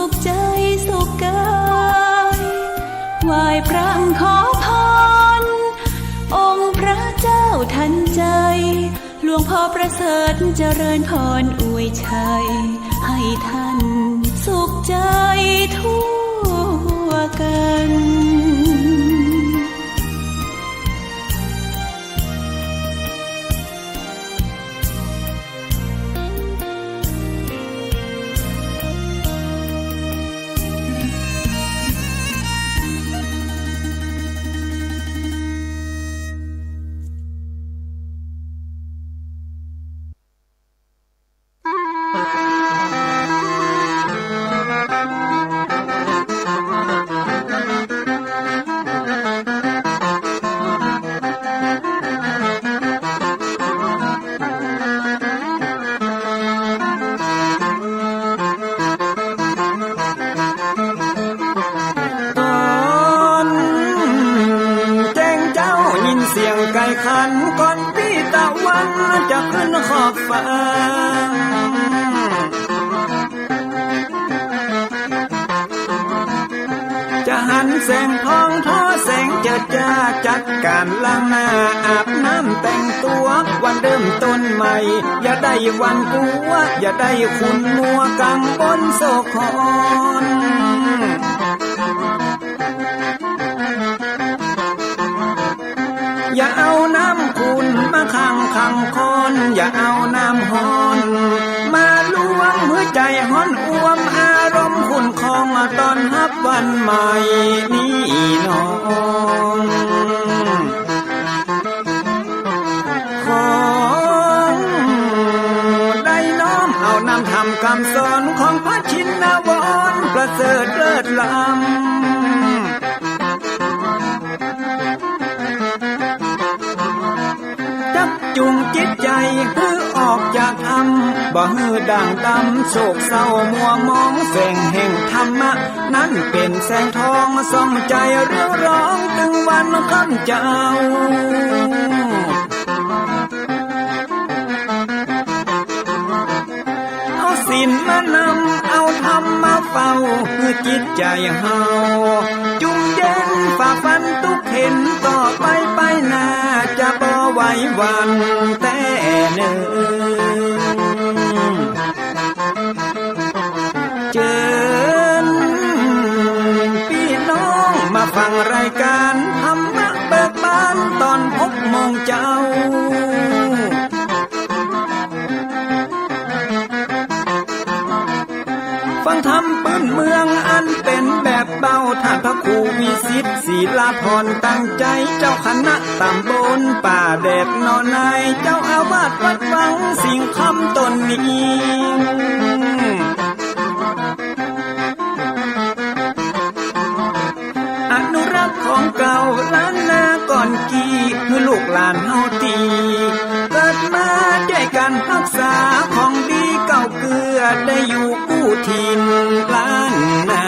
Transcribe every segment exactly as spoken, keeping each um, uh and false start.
สุขใจสุขกาย ไหว้พระขอพร องค์พระเจ้าทันใจ หลวงพ่อประเสริฐเจริญพรอวยชัย ให้ท่านสุขใจทั่วกัน ต๋อนแจ้งเจ๊ายินเสียงไก่ขัน ก่อนปี้ตะวันจะขึ้นขอบฟ้า จะหันแสงทองทอแสงเจิดจ้า จัดก๋านล้างหน้าอาบน้ำแต่งตั๋ว วันเริ่มต้นใหม่ อย่าได้หวั่นกั๋ว อย่าได้ขุ่นมัวกังวลโศกขน อย่าเอาน้ำขุ่นมาขังขังคอน อย่าเอาน้ำฮ้อนมาลวง หื้อใจ๋ฮ้อนอ่วม อารมณ์ขุ่นคอง ต้อนฮับวันใหม่นี้น้อง ขอได้น้อมเอานำธรรมกำสอน ของพระชินวรประเสริฐเลิศล้ำ จักจูงจิตใจ๋หื้อออกจากถ้ำ บ่หื้อด่างดำโศกเศร้ามัวหมอง แสงแห่งธรรมะนั้นเป๋นแสงทอง ส่องใจ๋เรืองรอง ตึงวันค่ำเจ๊า เอาศีลมานำ เอาธรรมมาเฝ้า หื้อจิตใจ๋เฮาจุ่มเย็น ฝ่าฟันตุ๊กเข็ญ ต่อไปไปหน้า จะบ่ไหวหวั่นแต๊เน่อ เจิญปี้น้องมาฟังรายก๋านธรรมะเบิกบาน ต๋อนหกโมงเจ๊า ฟังธรรมปื้นเมืองอันเป๋นแบบเบา ต้านพระครูวิสิทธิ์ ศิลาพร ตั้งใจ๋ เจ้าคณะต๋ำบลป่าแดดหนองนาย เจ้าอาวาสวัดวังสิงห์คำต๋นนี้ อนุรักษ์ของเก่าล้านนาก่อนกี้ หื้อลูกหลานเฮาตี้เกิดมา จ้วยกั๋นฮักษาของดีเก่าเกื้อ ได้อยู่กู้ถิ่นล้านนา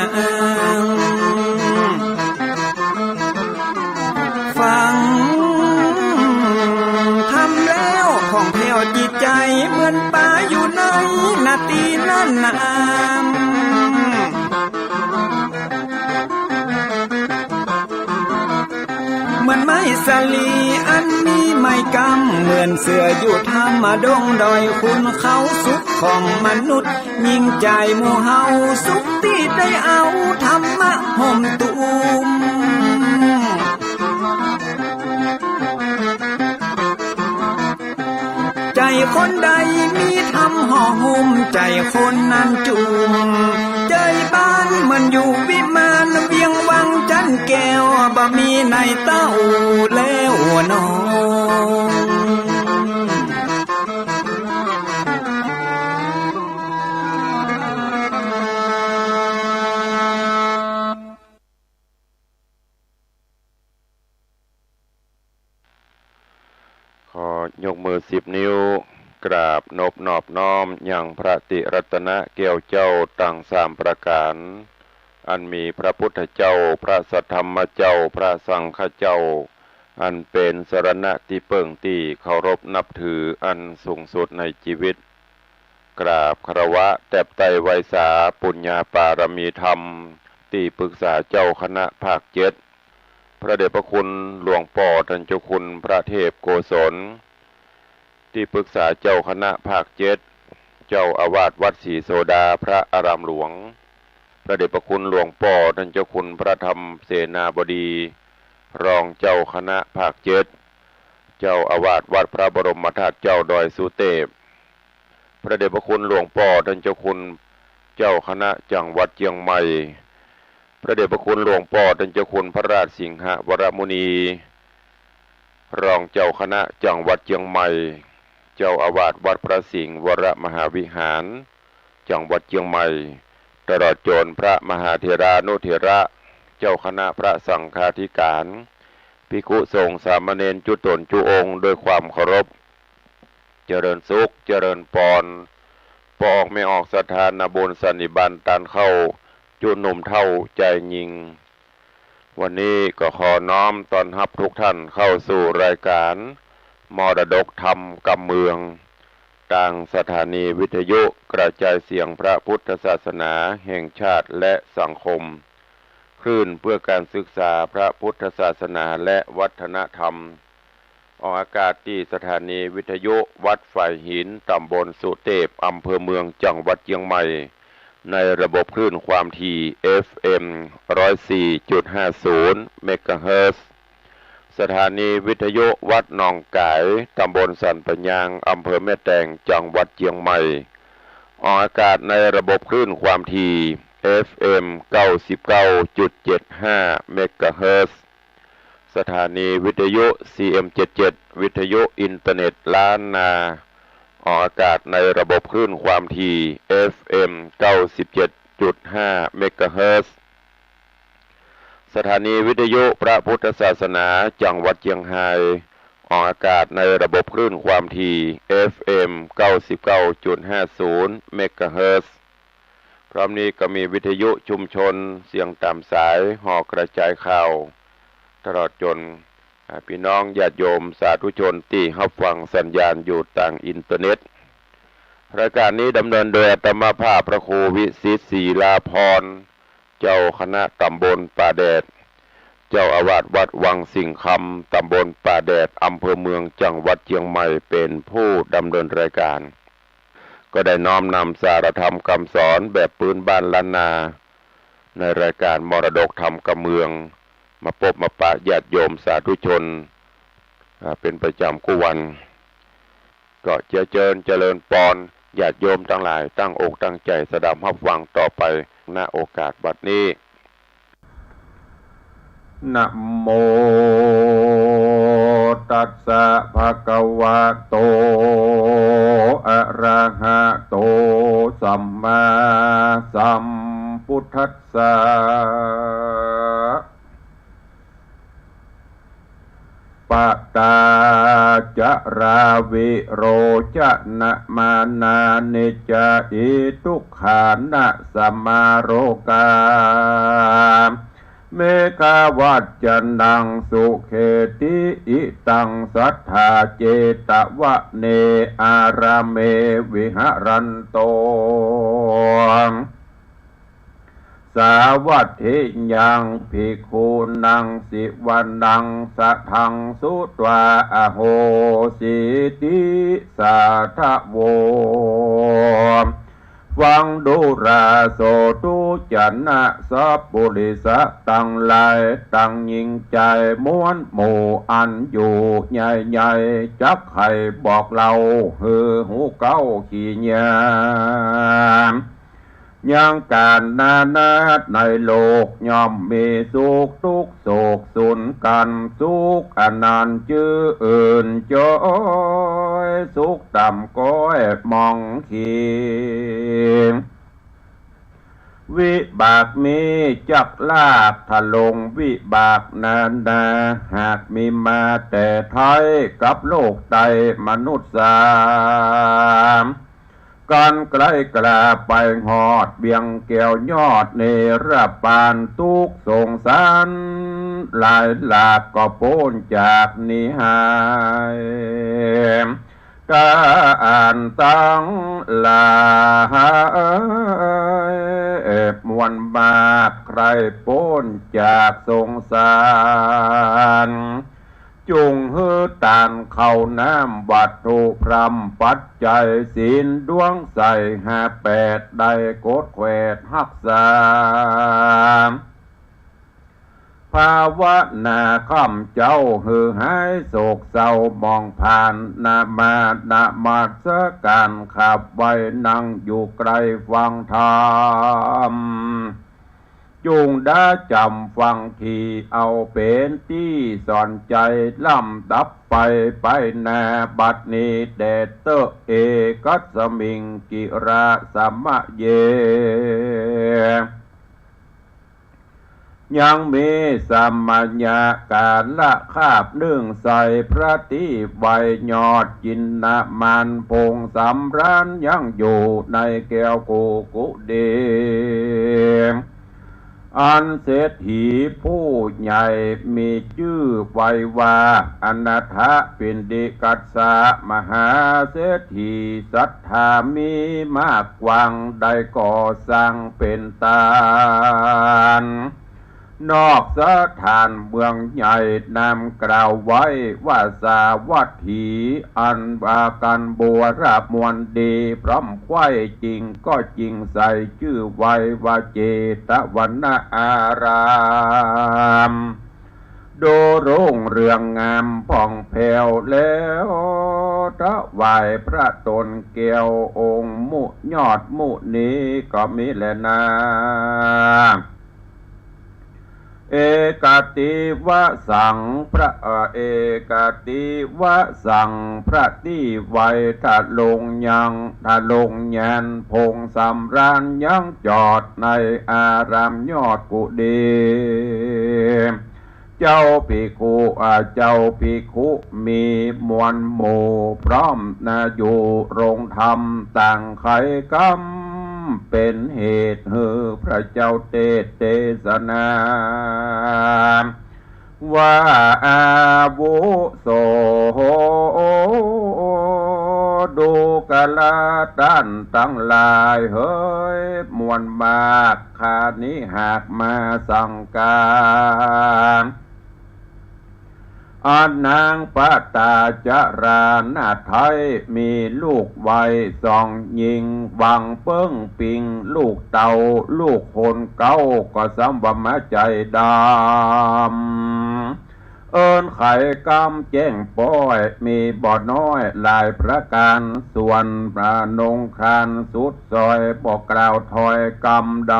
ฟังธรรมแล้วผ่องแผ้วจิตใจ๋ เหมือนป๋าอยู่ในนาตี้นั้นนา เหมือนไม้สาลีอันมีไม้กำ เหมือนเสืออยู่ถ้ำดงดอย ขุนเขาสุขของมนุษย์ ยิ่งใจ๋หมู่เฮาสุขตี้ได้เอาธรรมะห่มตุ้ม ใจ๋คนใดมีธรรมห่อหุ้ม ใจ๋คนนั้นจุ่ม ใจ๋บ้านเหมือนอยู่วิมาน เวียงวังจันแก้ว บ่มีในเต้าแล้วน้อง ขอยกมือสิบนิ้ว กราบนบนอบน้อมยังพระติรัตนะแก้วเจ้าตังสามประก๋าน อันมีพระพุทธเจ้า พระสัทธรรมเจ้า พระสังฆเจ้า อันเป๋นสรณะตี้เปิ้งตี้เคารพนับถืออันสูงสุดในจีวิต กราบคารวะแตบไต้ไหว้สาปุญญาปารมีธรรม ตี้ปรึกษาเจ้าคณะภาคเจ็ด พระเดชพระคุณหลวงป้อต้านเจ้าคุณพระเทพโกศล ตี้ปรึกษาเจ้าคณะภาคเจ็ด เจ้าอาวาสวัดศรีโสดาพระอารามหลวง พระเดชพระคุณหลวงป้อต้านเจ้าคุณพระธรรมเสนาบดี รองเจ้าคณะภาคเจ็ด เจ้าอาวาสวัดพระบรมธาตุเจ้าดอยสุเตพ พระเดชพระคุณหลวงป้อต้านเจ้าคุณเจ้าคณะจังหวัดเจียงใหม่ พระเดชพระคุณหลวงป้อต้านเจ้าคุณพระราชสิงหวรมุนี รองเจ้าคณะจังหวัดเจียงใหม่ เจ้าอาวาสวัดพระสิงห์วรมหาวิหาร จังหวัดเจียงใหม่ ตลอดจ๋นพระมหาเถรานุเถระ เจ้าคณะพระสังฆาธิการ ภิกขุสงฆ์สามเณรจุ๊ต๋นจุ๊องค์ด้วยความเคารพ เจริญสุข เจริญปอน ป้อออกแม่ออกศรัทธานาบุญสันนิบาตต้านเข้า จุ๊หนุ่มเฒ่าจายญิง วันนี้ก็ขอน้อมต้อนฮับทุกท่านเข้าสู่รายการมรดกธรรมกำเมือง ตางสถานีวิทยุกระจายเสียงพระพุทธศาสนาแห่งชาติและสังคม คลื่นเพื่อการศึกษาพระพุทธศาสนาและวัฒนธรรม ออกอากาศตี้สถานีวิทยุวัดฝายหิน ตำบลสุเตพ อำเภอเมือง จังหวัดเจียงใหม่ ในระบบคลื่นความถี่ เอฟเอ็ม ร้อยสี่จุดห้าศูนย์ เมกะเฮิรตซ์ สถานีวิทยุวัดหนองก๋าย ตำบลสันป่ายาง อำเภอแม่แตง จังหวัดเจียงใหม่ ออกอากาศในระบบคลื่นความถี่ เอฟเอ็ม เก้าสิบเก้าจุดเจ็ดห้า เมกะเฮิรตซ์ สถานีวิทยุ ซีเอ็ม เจ็ดเจ็ด วิทยุอินเทอร์เน็ตล้านนา ออกอากาศในระบบคลื่นความถี่ เอฟเอ็ม เก้าสิบเจ็ดจุดห้า เมกะเฮิรตซ์ สถานีวิทยุพระพุทธศาสนาจังหวัดเจียงฮาย ออกอากาศในระบบคลื่นความถี่ เอฟเอ็ม เก้าสิบเก้าจุดห้าศูนย์ เมกะเฮิรตซ์ พร้อมนี้ก็มีวิทยุชุมชนเสียงต๋ามสาย หอกระจายข่าว ตลอดจ๋น อ่า ปี้น้องญาติโยมสาธุชนตี้ฮับฟังสัญญาณอยู่ตางอินเทอร์เน็ต รายการนี้ดำเนินโดยอาตมาภาพพระครูวิสิทธิ์ศรีลาภรณ์ เจ้าคณะตำบลป่าแดด เจ้าอาวาสวัดวังสิงห์คำ ตำบลป่าแดด อำเภอเมือง จังหวัดเจียงใหม่ เป๋นผู้ดำเนินรายการ ก็ได้น้อมนำสารธรรมกำสอนแบบปื๊นบ้านล้านนา ในรายการมรดกธรรมกำเมือง มาปบมาปะญาติโยมสาธุชน อ่า เป๋นประจ๋ำกู้วัน ก็เจียเจิญเจริญปอน ญาติโยมตังหลายตั้งอกตั้งใจ๋สดับฮับฟังต่อไป ณ โอกาสบัดนี้ นะโม ตัสสะ ภะคะวะโต อะระหะโต สัมมาสัมพุทธัสสะ ปะตา จะรา วิโรจนะ มานานิจจะ อิ ทุกขานะ สะมาโรกา เมขะวัจจะนัง สุเขติ อิตัง สัตถา เจตวะเน อารามเม วิหะรันโต สาวัตถิยัง ภิกขุนัง สิวะนัง สะทัง สุตวา อโหสิติ สาธะโว ฟังดูราโสตุจะนะ สัปปุริสะตังหลาย ตังญิงจาย มวลหมู่อันอยู่ใหญ่ๆ จักใค่บอกเล่า หื้อฮู้เก๊าขี้เยียะ ยังก๋านนานาในโลก ย่อมมีสุขตุ๊กข์โศกสูญกั๋น สุขอันนั้นจื้ออื่นจ๊อย สุขต่ำก๊อยหมองขีง วิบากมีจักลากทะลง วิบากนานาหากมีมาแต่ไท้ กับโลกไตมนุษย์สาม กั๋นไกลกล้าไปฮอดเวียงแก้วยอดเนรปาน ตุ๊กข์สงสารหลายหลากก็ป๊นจากนี้หาย ต้านตังหลาย มวลมากใคร่ป๊นจากสงสาร จุ่งหื้อตานข้าวน้ำวัตถุพร่ำปัจจัยศีลดวงใสห้าแปด ได้กดแขวดฮักษา ภาวนาข้ามเจ้าหื้อหายโศกเศร้าหมองผ่าน นามาสนมัสการขับไหว้นั่งอยู่ใกล้ฟังธรรม จุ่งได้จ๋ำฟังตี้เอาเป๋นตี้สอนใจ๋ลำดับไป ไปหน้าบัดนี้แด่เต๊อะ เอกัสมิงกิระสะมะเย ยังมีสมัยกาละคาบนึ่งใส่พระตี้ไหว้ยอดจินนามานพงสำราญยังอยู่ในแก้วโกกุดี อันเศรษฐีผู้ใหญ่มีจื้อไว้ว่า อนาถปิณฑิกัสสะ มหาเศรษฐีศรัทธามีมากกว้าง ได้ก่อสร้างเป๋นตาน นอกสถานเมืองใหญ่นามกล่าวไว้ว่าสาวัตถี อันว่ากันบวรมวลดีพร้อมใคร่จริงก็จริงใส่ จื้อไว้ว่าเจตวนาราม ดูรุ่งเรืองงามผ่องแผ้วแล้ว ถวายพระตนแก้วองค์มุยอดมุนีก็มีแลนา เอกัตถิวสัง พระ เอ่อ เอกัตถิวสัง พระตี้ไหว้ทรงยัง ทรงยานพงสำราญยังจอดในอารามยอดกุดี เจ้าภิกขุ อ่า เจ้าภิกขุมีมวลหมู่พร้อมนาอยู่โรงธรรมต่างไขกำ เป๋นเหตุหื้อพระเจ้าเตสน์เตสนา ว่าอาวุโส ดูกราต้านตังหลายเหย มวลมาก ข้านี้หากมาสังกา อันนางปตาจารานาถไท้มีลูกไว้สองญิง หวังเปิ้งปิงลูกเต้า ลูกคนเก๊าก็สำว่ามาใจ๋ดำ เอิ้นไขกำแจ้งป้อยมีบ่น้อยหลายประก๋าน ส่วนพระนงครานสุดซอยบ่กล่าวถ้อยกำใด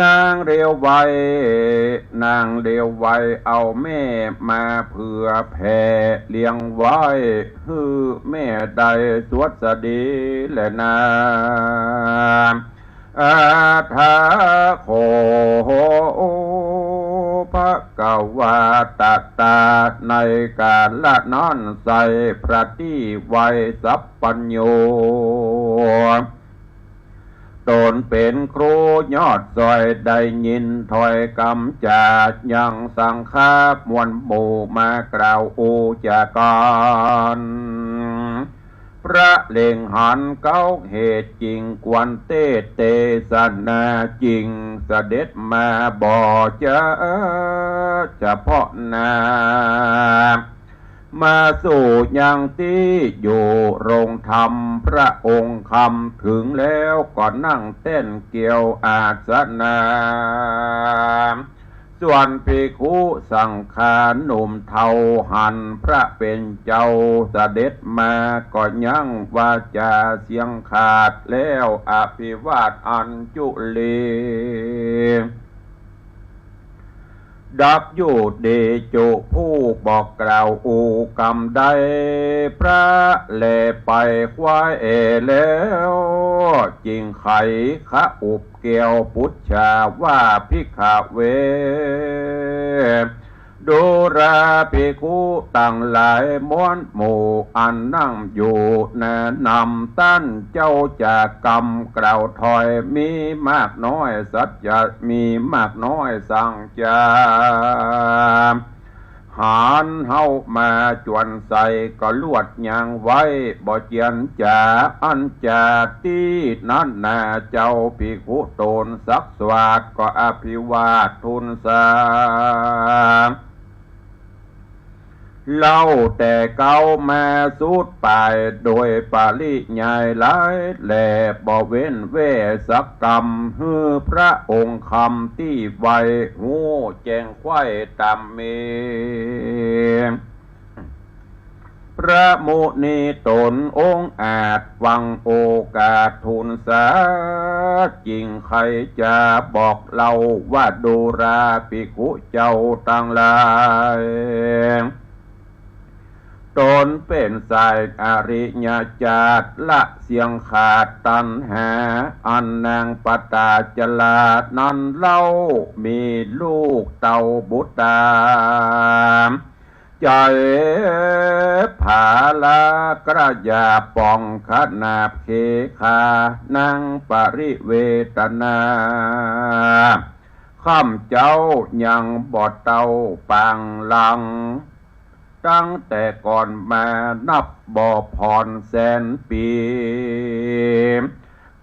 นางเลียวไว นางเลียวไวเอาแม่มาเผื่อแผ่เลี้ยงไว้ หื้อแม่ได้สวัสดีแลนา อาถาโข ภะคะวาตะตา ในกาละนั้นไซร้พระตี้ไหว้สัพพัญญู ต๋นเป๋นครูยอดซอยได้ยินถ้อยกำจ๋ายังสังฆามวลหมู่มากล่าวอู้จ๋ากั๋น พระเล็งหันเก๊าเหตุจริงควรเตสน์เตสนาจริง เสด็จมาบ่จ๋าเฉพาะหน้า มาสู่ยังตี้อยู่โรงธรรม พระองค์คำเถิงแล้วก็นั่งแต้นแก้วอาสนะ ส่วนภิกขุสังฆาหนุ่มเฒ่าหันพระเป๋นเจ้าเสด็จมาก็ยังวาจ๋าเสียงขาดแล้วอภิวาทอัญจุลี ดับอยู่ดีจุผู้บอกกล่าวอู้กำใด พระแลไปคว้าแอ่แล้ว จึงไขขะอุบแก้วปุจฉาว่า ภิกขะเว ดูราภิกขุตังหลายมวลหมู่อันนั่งอยู่ แนะนำต้านเจ้าจ๋ากำกล่าวถ้อยมีมากน้อยสัจจะมีมากน้อยสังจ๋า หันเฮามาจ๋วนใส่ก็ลวดยางไว้บ่เจียนจ๋า อันจ๋าตี้นั้นนา เจ้าภิกขุตนสักสวาทก็อภิวาททูลสา เล่าแต่เก๊ามาสุดป๋าย โดยปริยายหลายแหล่ บ่เว้นแว่สักกำ หื้อพระองค์คำตี้ไว ฮู้แจ้งไขว้ต๋ามมี พระมุนีต๋นองค์อาจฟังโอกาสทูลสา จึงใค่จะบอกเล่าว่า ดูราภิกขุเจ้าตังหลาย ต๋นเป๋นสายอริยจาต ละเสี้ยงขาดตัณหา อันนางปตาจรานั้นเล่า มีลูกเต้าบุตรา ใจ๋ผาละกระยาป๋องขนาบเขขานางปริเวตนา ข้ามเจ้ายังบ่เต้าปางหลัง ตั้งแต่ก่อนมานับบ่ผ่อนแสนปี๋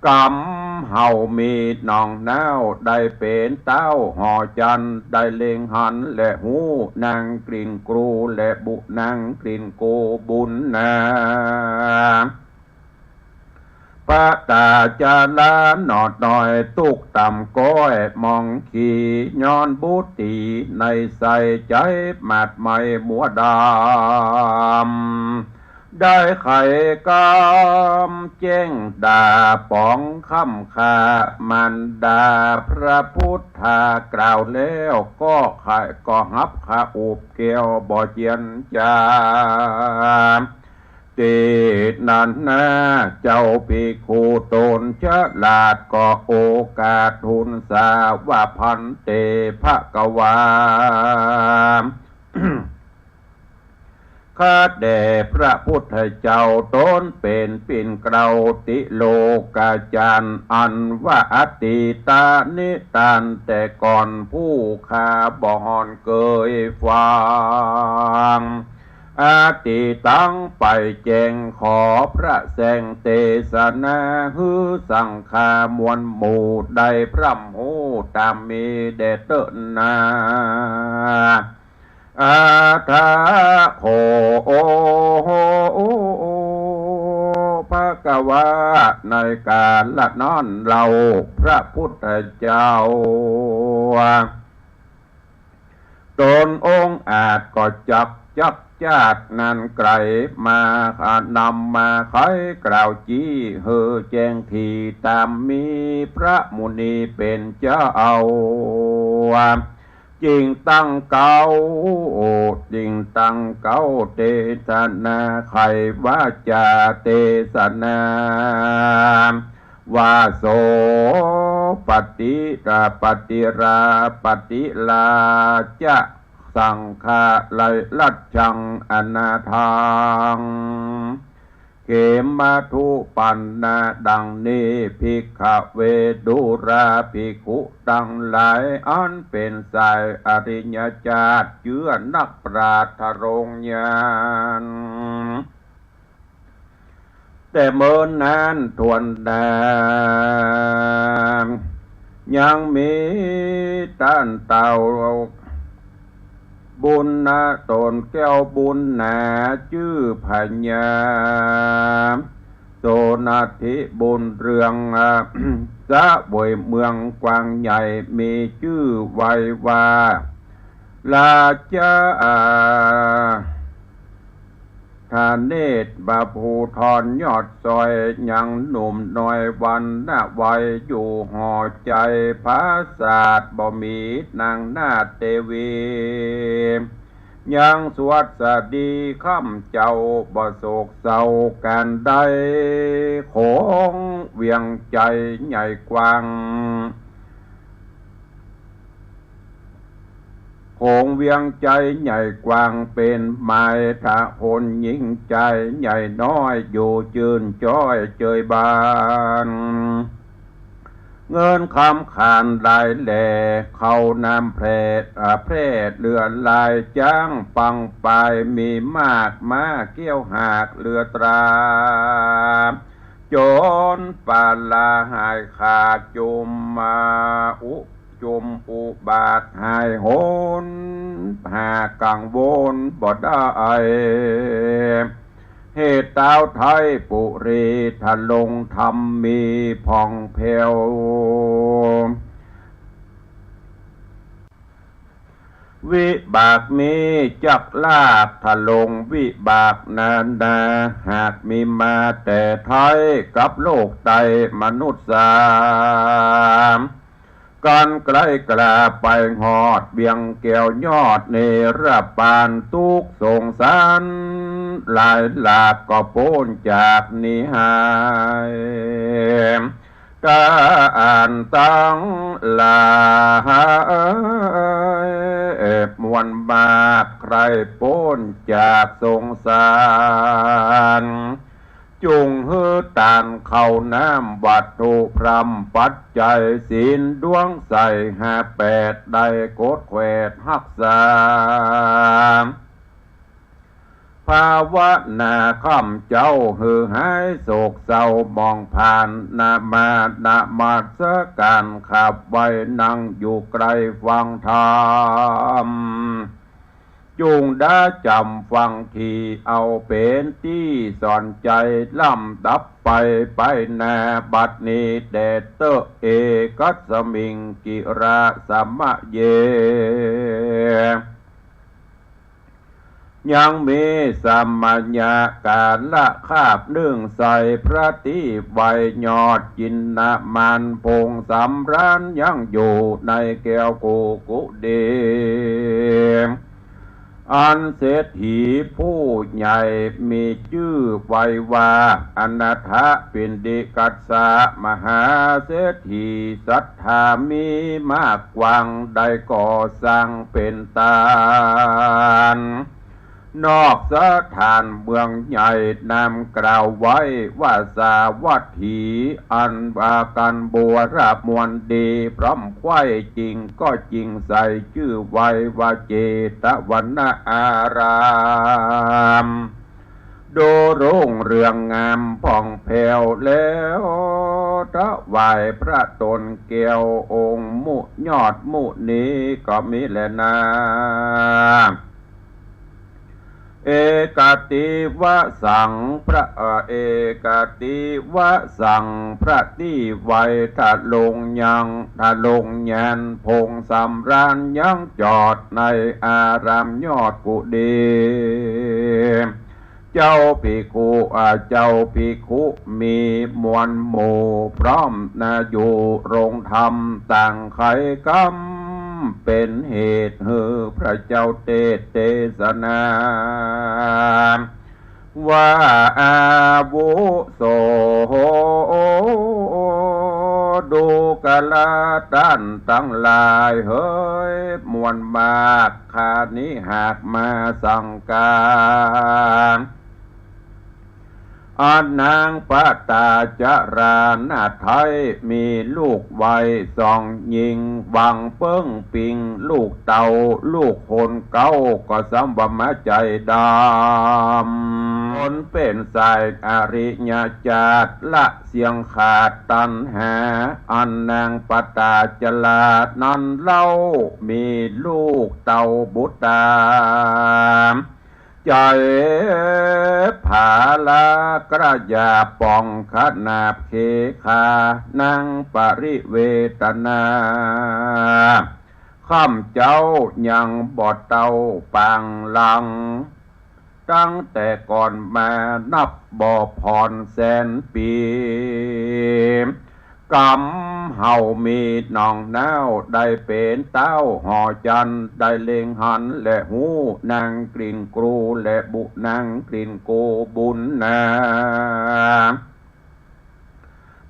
กำเฮามีน้องน้าว ได้เป๋นเต้าหอจันทร์ ได้เล็งหันและฮู้นางกลิ่นกรูและบุนางกลิ่นโกบุญนา ปตาจาราหนอดน้อย ตุ๊กต่ำก้อยมองขี ย้อนบุตรีในใส่ใจ๋หมาดไหมมัวดำ ได้ไขกำแจ้งด่าป๋องค่ำค่า มารดาพระพุทธากล่าวแล้ว ก็ไขก็ฮับขะอุบแก้วบ่เจียนจ๋า ตี้นั้นนา เจ้าภิกขุต๋นฉลาดก็โอกาสทูลสาว่า ภันเตภะคะวา ข้าแต่พระพุทธเจ้า ต๋นเป๋นปิ่นเกล้าติโลกาจารย์ อันว่าอตีตานิทานแต่ก่อน ผู้ข้าบ่ห่อนเกยฟัง อตีตังไปแจ้งขอพระแสงเตสนา หื้อสังฆามวลหมู่ได้พร่ำฮู้ต๋ามมีแด่เต๊อะนา อาทะโข ภะคะวา ในกาละนั้นเล่า พระพุทธเจ้า ต๋นองค์อาจก็จักจักจาดนั้นไกลมา นำมาไขกล่าวจี้ หื้อแจ้งถี่ต๋ามมี พระมุนีเป๋นเจ้า จึงตั้งเก๊า จึงตั้งเก๊าเตสนา ไขวาจาเตสนา ว่า โส ปฏิรา ปฏิรา ปฏิราจะ สังฆาลัยรัชชังอนาถา เขมาธุปันนา ดังนี้ ภิกขะเว ดูราภิกขุตังหลาย อันเป๋นสายอริยจาต เจื้อนักปราชญ์ทรงญาณ แต่เมินนานถ้วนหน้า ยังมีต้านเต้าบุญนา ต๋นแก้วบุญนา จื้อพญาโสณาธิบุญเรือง เสวยเมืองกว้างใหญ่ มีจื้อไวว่า ราชา ทเนศ บาภูทรยอดซอย ยังหนุ่มน้อยวรรณะวัย อยู่หอใจ๋ผาสาท บ่มีนางนาฏเตวี ยังสวัสดีค่ำเจ้า บ่โศกเศร้าก๋านใด โขงเวียงใจ๋ใหญ่กว้าง โขงเวียงใจ๋ใหญ่กว้าง เป๋นหมายถ้าคนหญิงจาย ใหญ่น้อยอยู่จื้นจ้อยเจยบาน เงินคำขานหลายแหล่ เข้าน้ำแพร่ อ่า แพร่เหลือหลาย จ๊างปังปายมีมาก ม้าเกี้ยวหากเหลือตรา จนปาลาหายขาดจุมมา อุ จุมอุบาทหายหน หากังวลบ่ได้ เหตุตาวไทยปุรี ทะลงธรรมมีผ่องแผ้ว วิบากมีจักลาภ ทะลงวิบากนานา หากมีมาแต่ไทยกับโลกไตรมนุษย์สาม กันไกลกล้าไปฮอดเวียงแก้วยอดเนรปาน ตุ๊กข์สงสารหลายหลาก ก็ป๊นจากนี้หาย ต้านตังหลายมวลมาก ใคร่ป๊นจากสงสาร จุ่งหื้อตานข้าวน้ำ วัตถุพร่ำปัจจัย ศีลดวงใสห้าแปด ได้กดแขวดฮักษา ภาวนาข้ำเจ้าหื้อหายโศกเศร้าหมองผ่าน นมา นมัสก๋านขับไหว้ นั่งอยู่ใก้ฟังธรรม จุ่งได้จ๋ำฟังตี้ เอาเป๋นตี้สอนใจ๋ ลำดับไปไปหน้า บัดนี้แต๊เต๊อะ เอกัสมิงกิระสมะเย ยังมีสมัยกาละคาบนึ่งใส่ พระตี้ไหว้ยอดจินนามาน พงสำราญยังอยู่ในแก้วกุกุดี อันเศรษฐีผู้ใหญ่มีจื้อไว้ว่า อนาถปิณฑิกัสสะ มหาเศรษฐีศรัทธามีมากกว้าง ได้ก่อสร้างเป๋นตาน นอกสถานเมืองใหญ่ นามกล่าวไว้ว่าสาวัตถี อันว่ากั๋นบัวรมวลดี พร้อมใคว่จริงก็จริงใส่ จื้อไว้ว่าเจตวนาราม ดูรุ่งเรืองงามผ่องแผ้วแล้ว ถวายพระตนแก้วองค์มุยอดมุนีก็มีแลนา เอกัตติวสัง พระ เอ่อ เอกัตติวสัง พระตี้ไหว้ ทะลงยัง ทะลงญาณ พงสำราญยังจอดในอารามยอดกุดี เจ้าภิกขุ อ่า เจ้าภิกขุมีมวลหมู่พร้อมนา อยู่โรงธรรมต่างใค่กำ เป๋นเหตุหื้อพระเจ้าเตสน์เตสนา ว่าอาวุโส ดูกราต้านตังหลายเหย มวลมาก ข้านี้หากมาสังกา อันนางปตาจารานาถไทย มีลูกไว้สองญิง หวังเปิ้งปิงลูกเต้า ลูกคนเก๊า ก็สำว่ามาใจ๋ดำ คนเป๋นสายอริยจาต ละเสี้ยงขาดตัณหา อันนางปตาจารานั้นเล่า มีลูกเต้าบุตรา ใจ๋ผาละกระยาป๋องขนาบเคขานางปริเวตนา ข้ำเจ้ายังบ่เต้าปางหลัง ตั้งแต่ก่อนมานับบ่ผ่อนแสนปี๋ กำเฮามีหนองน้าว ได้เป๋นเต้าหอจันทน์ ได้เล็งหันและฮู้นางกลิ่นกรู และบุนางกลิ่นกูบุญนา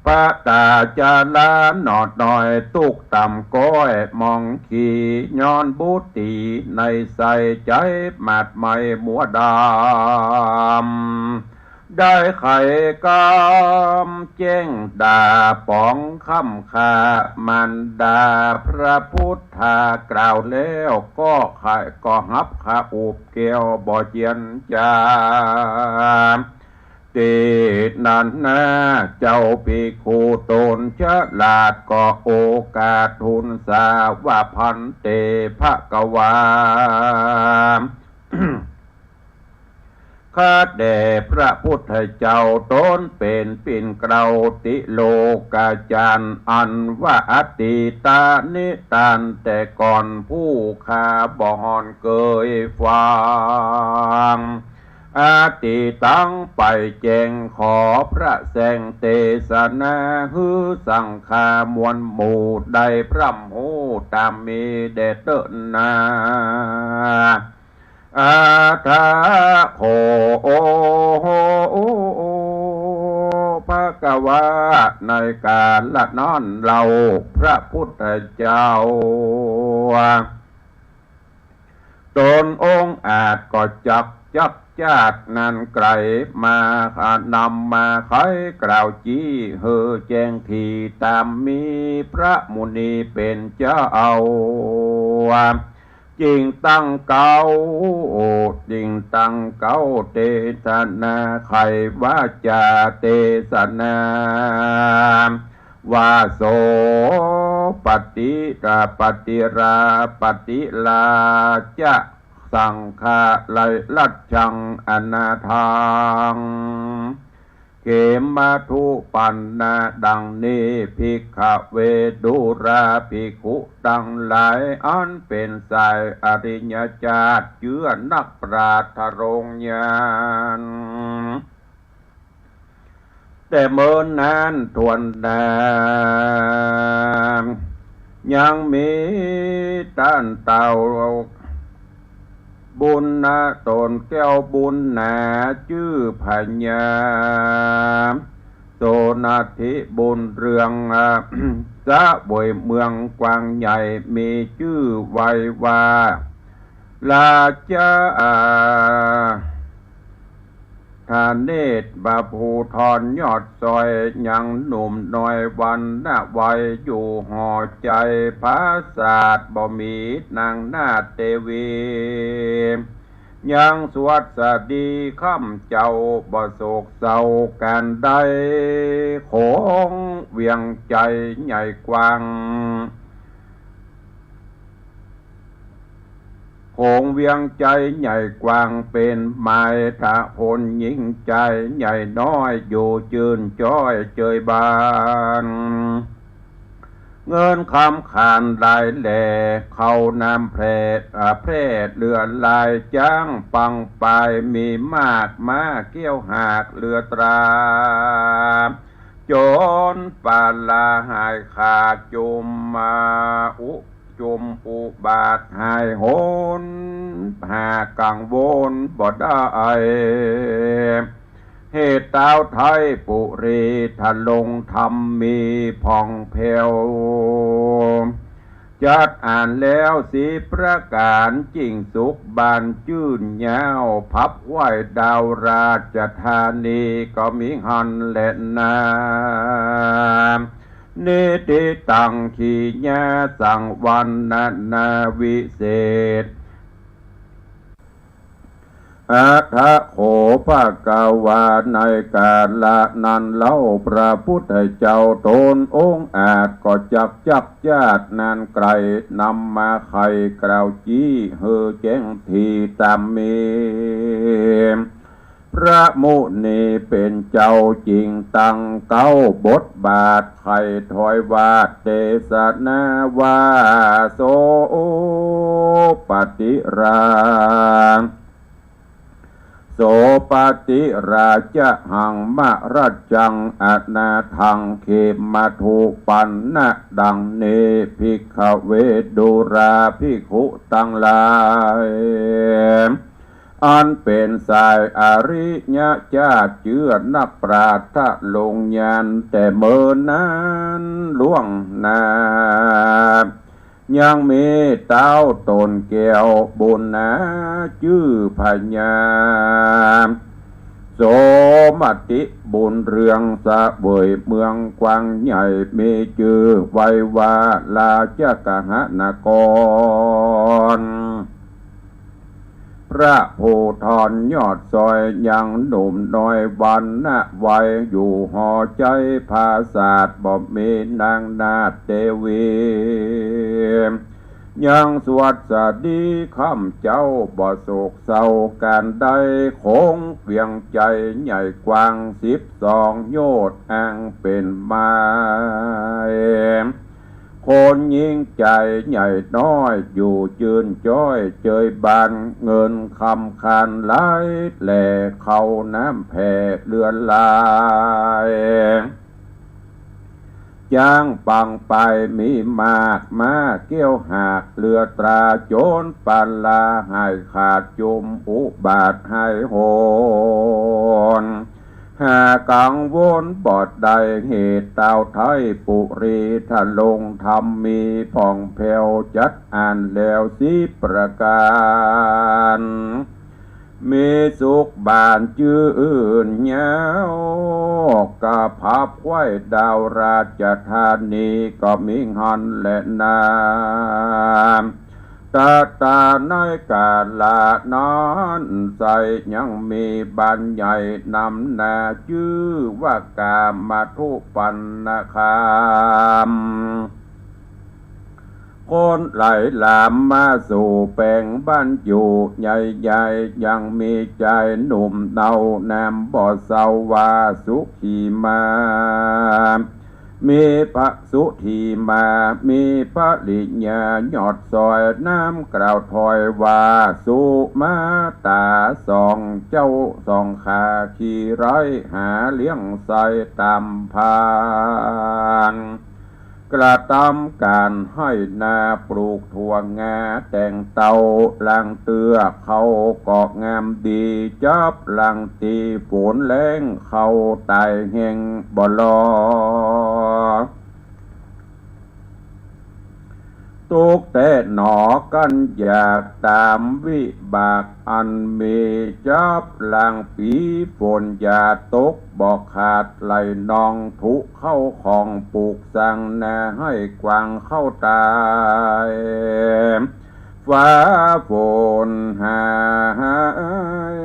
ปตาจาราหนอดน้อย ตุ๊กต่ำก้อยมองขี ย้อนบุตรีในใส่ใจ๋หมาดไหม้มัวดำ ได้ไขกำแจ้งด๋าป๋องค่ำค่า มารดาพระพุทธากล่าวแล้ว ก็ไข ก็หับขะอุบแก้วบ่เจียนจ๋า ตี้นั้นนา เจ้าภิกขุต๋นฉลาด ก็โอกาสทูลสาว่า ภันเต ภะคะวา ข้าแต่พระพุทธเจ้า ต๋นเป๋นปิ่นเกล้าติโลกาจารย์ อันว่าอตีตานิตันแต่ก่อนผู้ข้าบ่ห่อนเกยฟัง อตีตังไปแจ้งขอพระแสงเตสนา หื้อสังฆามวลหมู่ได้พร่ำฮู้ต๋ามมีแด่เต๊อะนา อะถะโข ภะคะวา ในกาละนั้นเล่า พระพุทธเจ้า ต๋นองค์อาจก็จักจักจาดนั้นไกล มานำมาไขกล่าวจี้ หื้อแจ้งถี่ต๋ามมี พระมุนีเป๋นเจ้า จึงตั้งเก๊า จึงตั้งเก๊าเตสนาไขวาจาเตสนา ว่าโสปฏิรา ปฏิรา ปฏิราจะ สังฆาลัยรัชชังอนาถัง เขมะธุปันนะ ดังนี้ ภิกขเว ดูราภิกขุตังหลาย อันเป๋นสายอริยจาติ เจื้อนักปราชญ์ทรงญาณ แต่เมินนานถ้วนหน้า ยังมีต้านเต้าบุญนา ต๋นแก้วบุญนา จื้อพญาโสณทิบุญเรือง เสวยเมืองกว้างใหญ่ มีจื้อไว้ว่า ราชา ทเนศ บาภูทรยอดซอย ยังหนุ่มน้อยวรรณะวัย อยู่หอใจ๋ผาสาทบ่มีนางนาฏเตวี ยังสวัสดีค่ำเจ้า บ่โศกเศร้าก๋านใด โขงเวียงใจ๋ใหญ่กว้าง โขงเวียงใจ๋ใหญ่กว้าง เป๋นมายทะพลยิ่งใจ๋ ใหญ่น้อยอยู่จื้นจ้อยเจยบาน เงินคำขานหลายแหล่ เข้าน้ำแพร่ อ่า แพร่เหลือหลาย จ๊างปังปายมีมาก ม้าเกี้ยวหากเหลือตรา จนปาลาหายขาด จุมมาอุ จุมอุบาทหายหน หากังวลบ่ได้ เหตุต้าวไทยปุรี ทะลงธรรมมีผ่องแผ้ว จัดอ่านแล้วสิบประก๋าน จิ่งสุขบานจื้นยาว พับไหว้ดาวราชธานี ก็มีหั้นแลนา นิติตัง ขีญาสังวรรณนาวิเศษ อะถะโข ภะคะวา ในกาละนั้นเล่า พระพุทธเจ้าต๋นองค์อาจก็จักจักจาดนั้นไกล นำมาไขกล่าวจี้ หื้อแจ้งถี่ต๋ามมี พระมุนีเป๋นเจ้าจึ่งตั้งเก๊าบทบาท ไขถวายวาทเตสนาว่า โสปฏิรา โสปฏิราจะหังมะรัชชังอนาถัง เขมะธุปันนะ ดังนี้ ภิกขเว ดูราภิกขุตังหลาย อันเป๋นสายอริยจาติ เจื้อนักปราชญ์ทะลงญาณ แต่เมินนานล่วงหน้า ยังมีต้าวต๋นแก้วบุญนา จื้อพญา โสมติบุญเรืองเสวยเมืองกว้างใหญ่ มีจื้อไว้ว่าราชกหนคร พระภูธรยอดซอยยังหนุ่มน้อยวรรณะวัย อยู่หอใจ๊ผาสาทบ่มีนางนาฏเตวี ยังสวัสดีค่ำเจ๊าบ่โศกเศร้าก๋านใด คงเวียงใจ๋ใหญ่กว้างสิบสองโยชน์ อันเป๋นไม้ คนหญิงใจ๋ใหญ่น้อยอยู่จื้นจ้อยเจยบาน เงินคำคานไหลแหล่เข้าน้ำแผ่เลือนลาย จ๊างปังไปมีมาก ม้าเกี้ยวหากเรือตรา โจ๋นปาลาหายขาด จุมอุบาทหายโหน หากังวลบ่ได้เหตุ ตาวไทยปุรีทะลง ธรรมมีผ่องแผ้ว จัดอ่านแล้วสิบประก๋าน มีสุขบานจื้นยาว กะพับไขว้ดาวราชธานี ก็มีหั้นแหละนา ตะตาในกาละนั้นไส้ ยังมีบ้านใหญ่นำหน้า จื้อว่ากามาทุปันนคาม คนไหลหลามมาสู่แป๋งบ้านอยู่ใหญ่ๆ ยังมีจายหนุ่มเนา นามบ่เซาว่าสุขีมา มีพระสุธีมา มีภริยายอดซอย น้ำกล่าวถอยว่า สุมาต๋าสองเจ้าสองขา ขี้ไร้หาเลี้ยงไส้ต๋ามพาน กระตำก๋านไฮ่นา ปลูกถั่วงาแตงเตา หลังเตื้อเข้าก็งามดี จับหลังตี้ฝนแล้งเข้าต๋ายแห้งบ่ลอ ตุ๊กข์แต๊หนอกั๋นอยากต๋ามวิบากอันมี จับหลังปี๋ฝนอย่าตกบ่ขาด ไหลนองถุเข้าของปลูกสร้างนา ไฮ่กวางเข้าต๋าย ฟ้าฝนหาย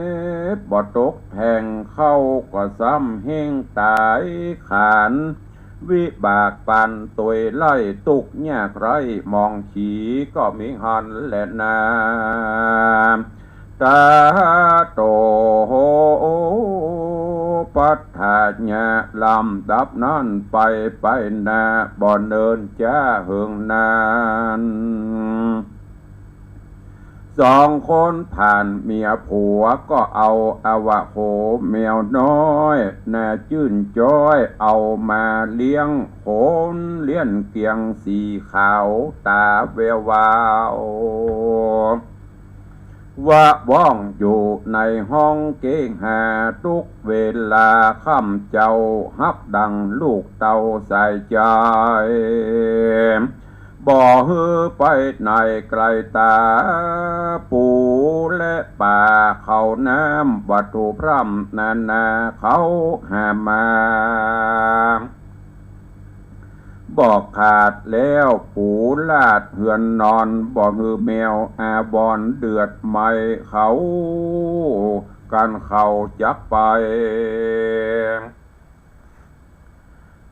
บ่ตกแทง เข้าก็ซ้ำแห้งต๋าย ขานวิบากปันตวยไร้ ตุ๊กข์ยากไร้หมองขี ก็มีหั้นแหละนา ตาโตปัฏฐายะ ลำดับนั้นไป ไปนาบ่เนินจ๊าเหิงนาน สองคนผ่านเมียผัว ก็เอาอวะโขแมวน้อย น่าจื้นจ้อย เอามาเลี้ยง คนเลี้ยงเกียงสีขาวต๋าแวววาว วะว่องอยู่ในห้องเกหา ตุ๊กเวลาค่ำเจ๊า ฮักดังลูกเต้าสายใจ๋ บ่หื้อไปไหนไกลต๋า ปูและป๋าเข้าน้ำ วัตถุพร่ำนานาเข้าหามา บ่ขาดแล้วปูลาดเฮือนนอน บ่หื้อแมวอาวรณ์เดือดไหม้เขา กันเขาจักไป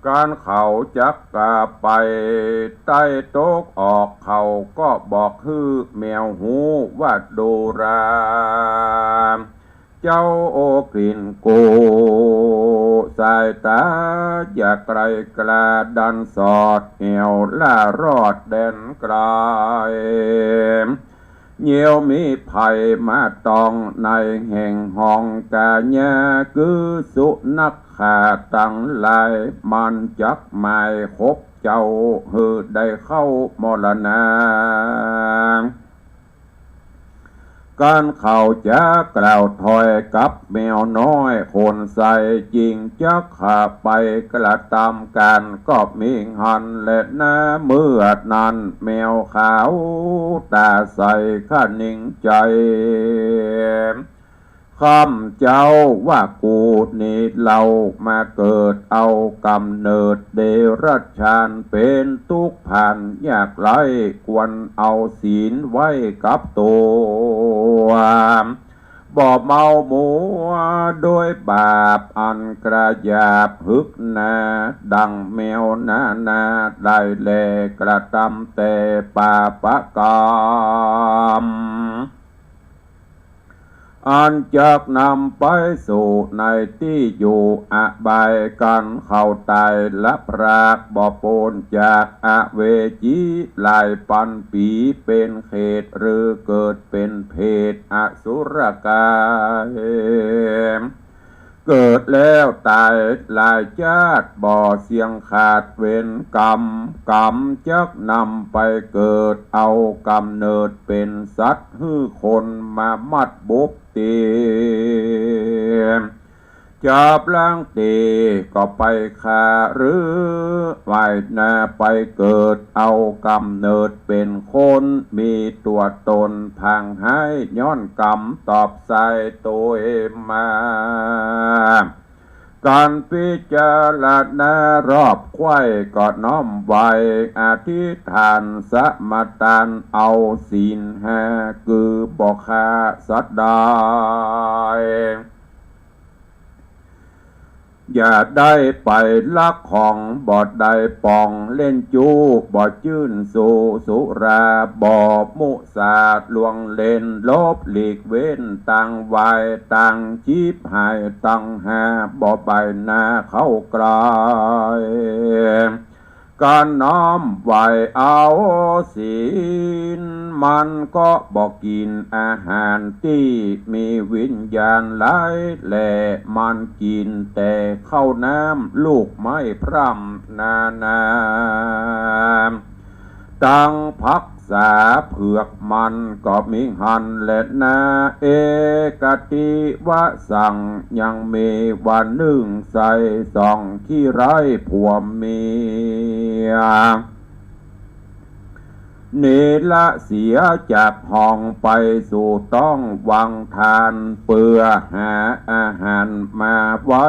กันเขาจักกลับไป ใต้ตกออกเขาก็บอกหื้อแมวฮู้ว่าดูรา เจ้าโอกินกู สายต๋าอย่าไกลกล้าดันสอด แอ่วล่ารอดแดนไกล เยียวมีภัยมาตองในแห่งห้องกายา คือสุนัขข้าตังหลาย มันจักหมายคบเจ้า หื้อได้เข้ามรณา กันเขาจะกล่าวถอยกับแมวน้อยคนใส จึงจักข้าไปกระตำก๋าน ก็มีหั้นแลนา เมื่อนั้นแมวขาวต๋าใสคะนิงใจ๋ ข้าพเจ้าว่ากูนี้เล่า มาเกิดเอาก๋ำเนิดเดรัจฉาน เป๋นตุ๊กข์ผ่านยากไร้ ควรเอาศีลไว้กับตั๋ว บ่เมามัวโดยบาปอันกระหยาบ หึกหนา ดังแมวนานา ได้แลกระตำแต่ปาปกรรม อันจักนำไปสู่ในตี้อยู่อบาย กันเขาต๋ายละพราก บ่ป๊นจากอเวจี หลายปันปี๋ เป๋นเขตหรือเกิดเป๋นเปรตอสุรกาย เกิดแล้วต๋ายหลายจ๊าด บ่เสี้ยงขาดเวรกรรม ก๋ำจักนำไปเกิด เอาก๋ำเนิดเป๋นสัตว์ หื้อคนมามัดบุบตี๋ จับล้างตี๋ ก็ไปฆ่าหรือ ว่ายนาไปเกิด เอาก๋ำเนิดเป๋นคน มีตั๋วต๋นผางฮ้าย ย้อนกรรมตอบสายโตยมา การพิจารณารอบใคว่ ก็น้อมไหว้อธิษฐานสมาตาน เอาศีลห้า คือบ่ฆ่าสัตว์ใด อย่าได้ไปลักของ บ่ได้ป๋องเล่นจู้ บ่จื้นสูบสุรา บ่มุสาล่วงเล่น หลบหลีกเว้น ตังวายตังจีบหายตังห้า บ่ใบหน้าเข้าใกล้ การน้อมไหว้เอาศีล มันก็บ่กิ๋นอาหารตี้มีวิญญาณร้าย และมันกิ๋นแต่ข้าวน้ำลูกไม้พร่ำนานา ตังผักสาเผือกมันก็มิหั้นแลนา เอกัตถิวสัง ยังมีว่านึ่งใส่สองขี้ไร้ผัวเมีย เนรเสียจากห้องไปสู่ต้องวังทาน เปื้อหาอาหารมาไว้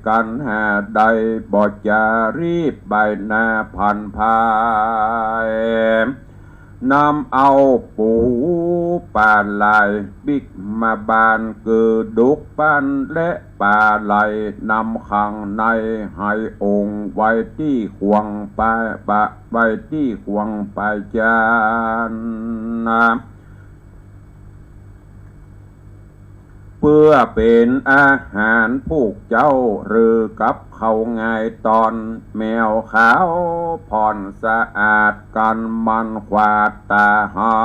กันหาได้บ่จารีบใบหน้าผันผาย นำเอาปู๋ป๋าไหล ปิ๊กมาบาน คือดุกปั้นและป๋าไหล นำขังในไหองค์ ไว้ตี้ขวางป๋า ป๋า ไว้ตี้ขวางป๋าจานนะ เปื้อเป๋นอาหารผู้เจ้า หรือกับข้าวงายตอน แมวขาวผ่อนสะอาด กันมันขวาดต๋าหั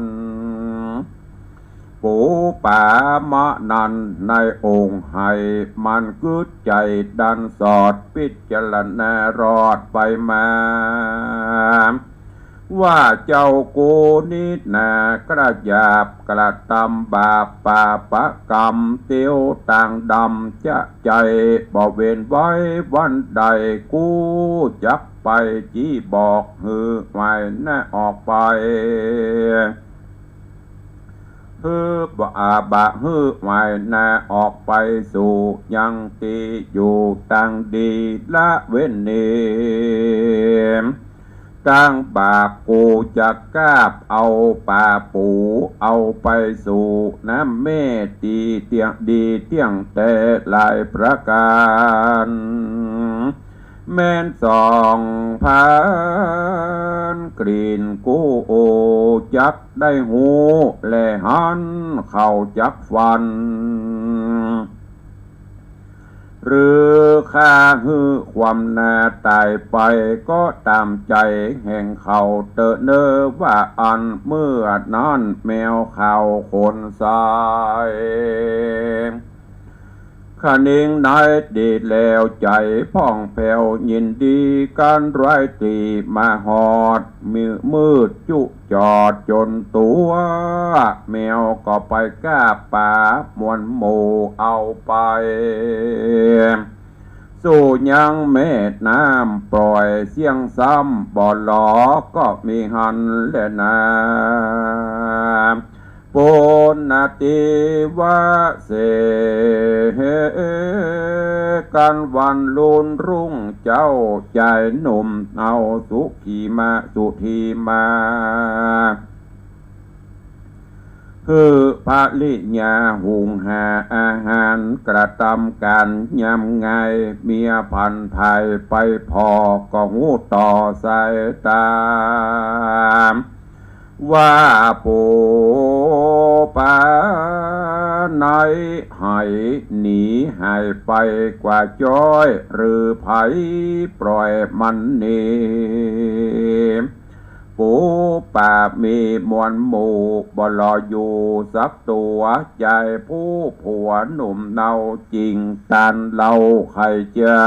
น ปู๋ป๋ามะนั้นในองค์ไห มันกึ๊ดใจ๋ดันสอด พิจารณารอดไปมา ว่าเจ้ากูนี้นา กระหยาบกระตำบาปปาปกรรม เตียวตางดำจะใจ๋ บ่เว้นไว้วันใด กูจักไปจี้บอก หื้อไหวนาออกไป หื้อบ่อาบะ หื้อไหวนาออกไปสู่ยังตี้อยู่ตางดี ละเว้นนี้ ตางบาป กูจักกาบเอาป๋าปู๋ เอาไปสู่น้ำแม่ตี้เตี้ยงดีเตี้ยงแต๊หลายประก๋าน แม้นสองพันกลิ่น กูจักได้ฮู้ และหันเข้าจักฟัน หรือฆ่าหื้อความนาต๋ายไป ก็ต๋ามใจ๋แห่งเขาเต๊อะเน่อ ว่าอั้นเมื่อนั้นแมวขาวขนสาย คะนิงในดีแล้วใจ๋พ่องแผ้วยินดี กันร้ายตี้มาฮอด มือมืดจุจอดจนตั๋ว แมวก็ไปกาบป๋ามวลหมู่เอาไป สู่ยังแม่น้ำปล่อยเสี้ยงซ้ำ บ่หลอก็มีหั้นแลนา ปุณณติวะเส กั๋นวันลุนรุ่งเจ๊า จายหนุ่มเฮาสุขีมาสุธีมา หื้อภริยาหุงหาอาหาร กระตำก๋านยามงาย เมียผันผายไปผ่อ ก็ฮู้ต่อสายต๋า ว่าปู๋ป๋าไหน ไหนหนีหายไปกว่าจ๊อย หรือใผปล่อยมันหนี ปู๋ป๋ามีมวลหมู่ บ่หลออยู่สักตั๋ว จายผู้ผัวหนุ่มเนา จิ่งตานเล่าใค่จา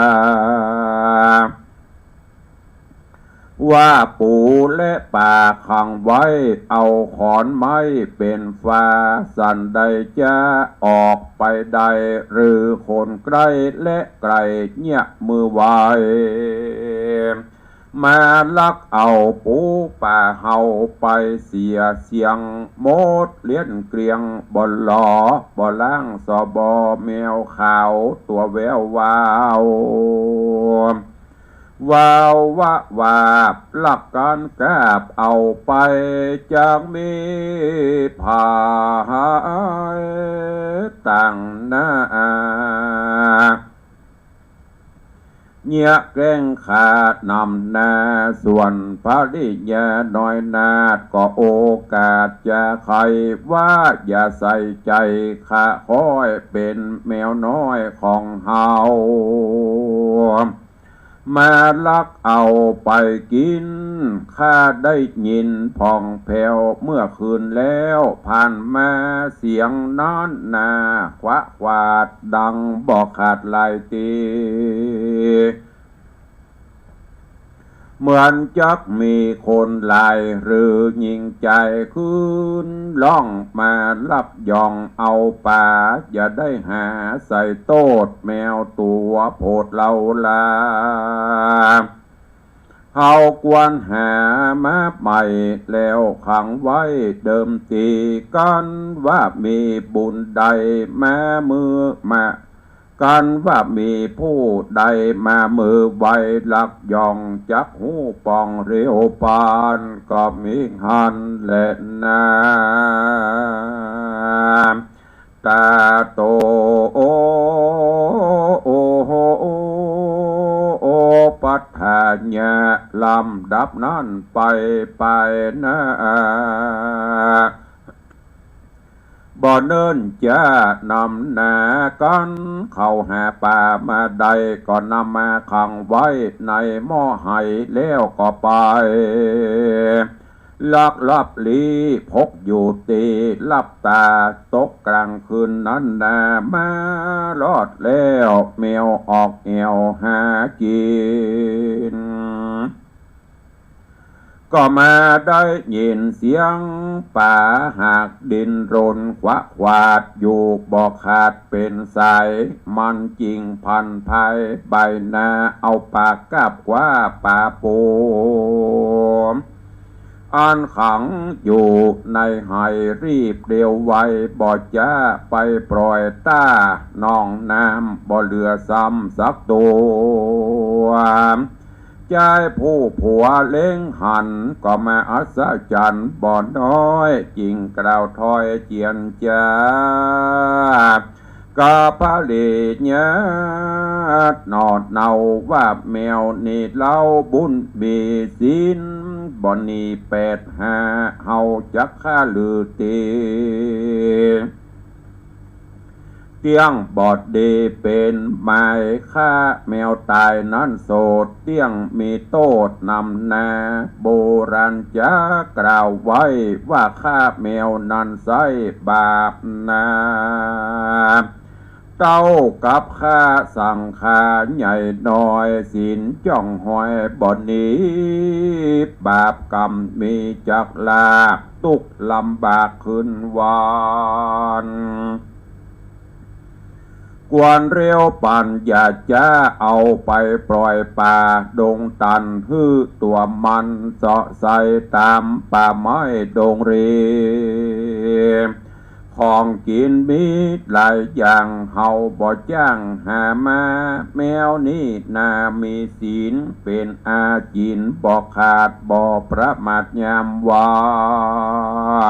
ว่าปู๋และป๋าขังไว้ เอาขอนไม้เป๋นฟ้า สันใดจะออกไปได้ หรือคนใก้และไก๋เยียะมือไหว มาลักเอาปู๋ป๋าเฮาไปเสียเสี้ยงหมด เลี้ยนเกลี้ยง บ่หลอ บ่ล้าง สอบ่แมวขาว ตั๋วแวววาว วาววะวาบ ลักกั๋นกาบเอาไป จักมีผายตางหน้า เยียะแก้งขานำหน้า ส่วนภริยาน้อยนาฏ ก็โอกาสจะไขว่า อย่าใส่ใจ๋ข้า ข้อยเป๋นแมวน้อยของเฮา มาลักเอาไปกิ๋น ข้าได้ยินผ่องแผ้วเมื่อคืนแล้ว ผ่านมาเสียงนั้นนา ขวะขวาดดังบ่ขาดหลายตี้ เหมือนจักมีคนหลายหรือญิงจาย ขึ้นร้องมาลักย่องเอาป๋า อย่าได้หาใส่โต้ษ แมวตั๋วโผดเฮาลา เฮาควรหามาใหม่ แล้วขังไว้เดิมตี้ กั๋นว่ามีบุญใดมามือมา กั๋นว่ามีผู้ใดมามือไว ลักย่องจักฮู้ป่องเร็วปาน ก็มีหั้นแลนา ตาโต โอ โอ โอ ปัฏฐาเยียะ ลำดับนั้นไป ไปนา บ่เนิ่นจ๊านำหน้ากั๋น เข้าหาป๋ามาได้ ก็นำมาขังไว้ในหม้อไหแล้วก็ไป ลักลับลี้พกอยู่ตี้ลับต๋า ตกก๋างคืนนั้นนา มารอดแล้วแมวออกแอ่วหากิ๋น ก็มาได้ยินเสียงป๋าหากดิ้นรนขวะขวาดอยู่บ่ขาดเป๋นสาย มันจิ่งผันผายบ่ายหน้า เอาปากกาบคว้าป๋าปู๋ อันขังอยู่ในไห รีบเร็วไว บ่จ๊าไปปล่อยต้าหนองน้ำ บ่เหลือซ้ำสักตั๋ว จายผู้ผัวเล็งหัน ก็มาอัศจรรย์บ่น้อย จิ่งกล่าวถ้อยเจียรจา กับภริยาหนอเนาว่า แมวนี้เล่าบุญมีศีล บ่หนีแปดห้า เฮาจักฆ่าหรือตี้ เตี้ยงบ่ดีเป๋นหมาย ฆ่าแมวต๋ายนั้นโสด เตี้ยงมีโต้ษนำนา โบราณจะกล่าวไว้ว่า ฆ่าแมวนั้นไส้บาปนา เต้ากับฆ่าสังฆาใหญ่น้อย ศีลจ้องหอยบ่หนี บาปกรรมมีจักลาก ตุ๊กข์ลำบากคืนวัน ควรเร็วปั๋น อย่าจ๊าเอาไปปล่อยป่าดงตัน หื้อตั๋วมันเซาะใส่ต๋ามป่าไม้ดงรี ของกิ๋นมีหลายอย่าง เฮาบ่จ้างหามา แมวนี้นามีศีล เป๋นอาจิณบ่ขาด บ่ประมาทยามวั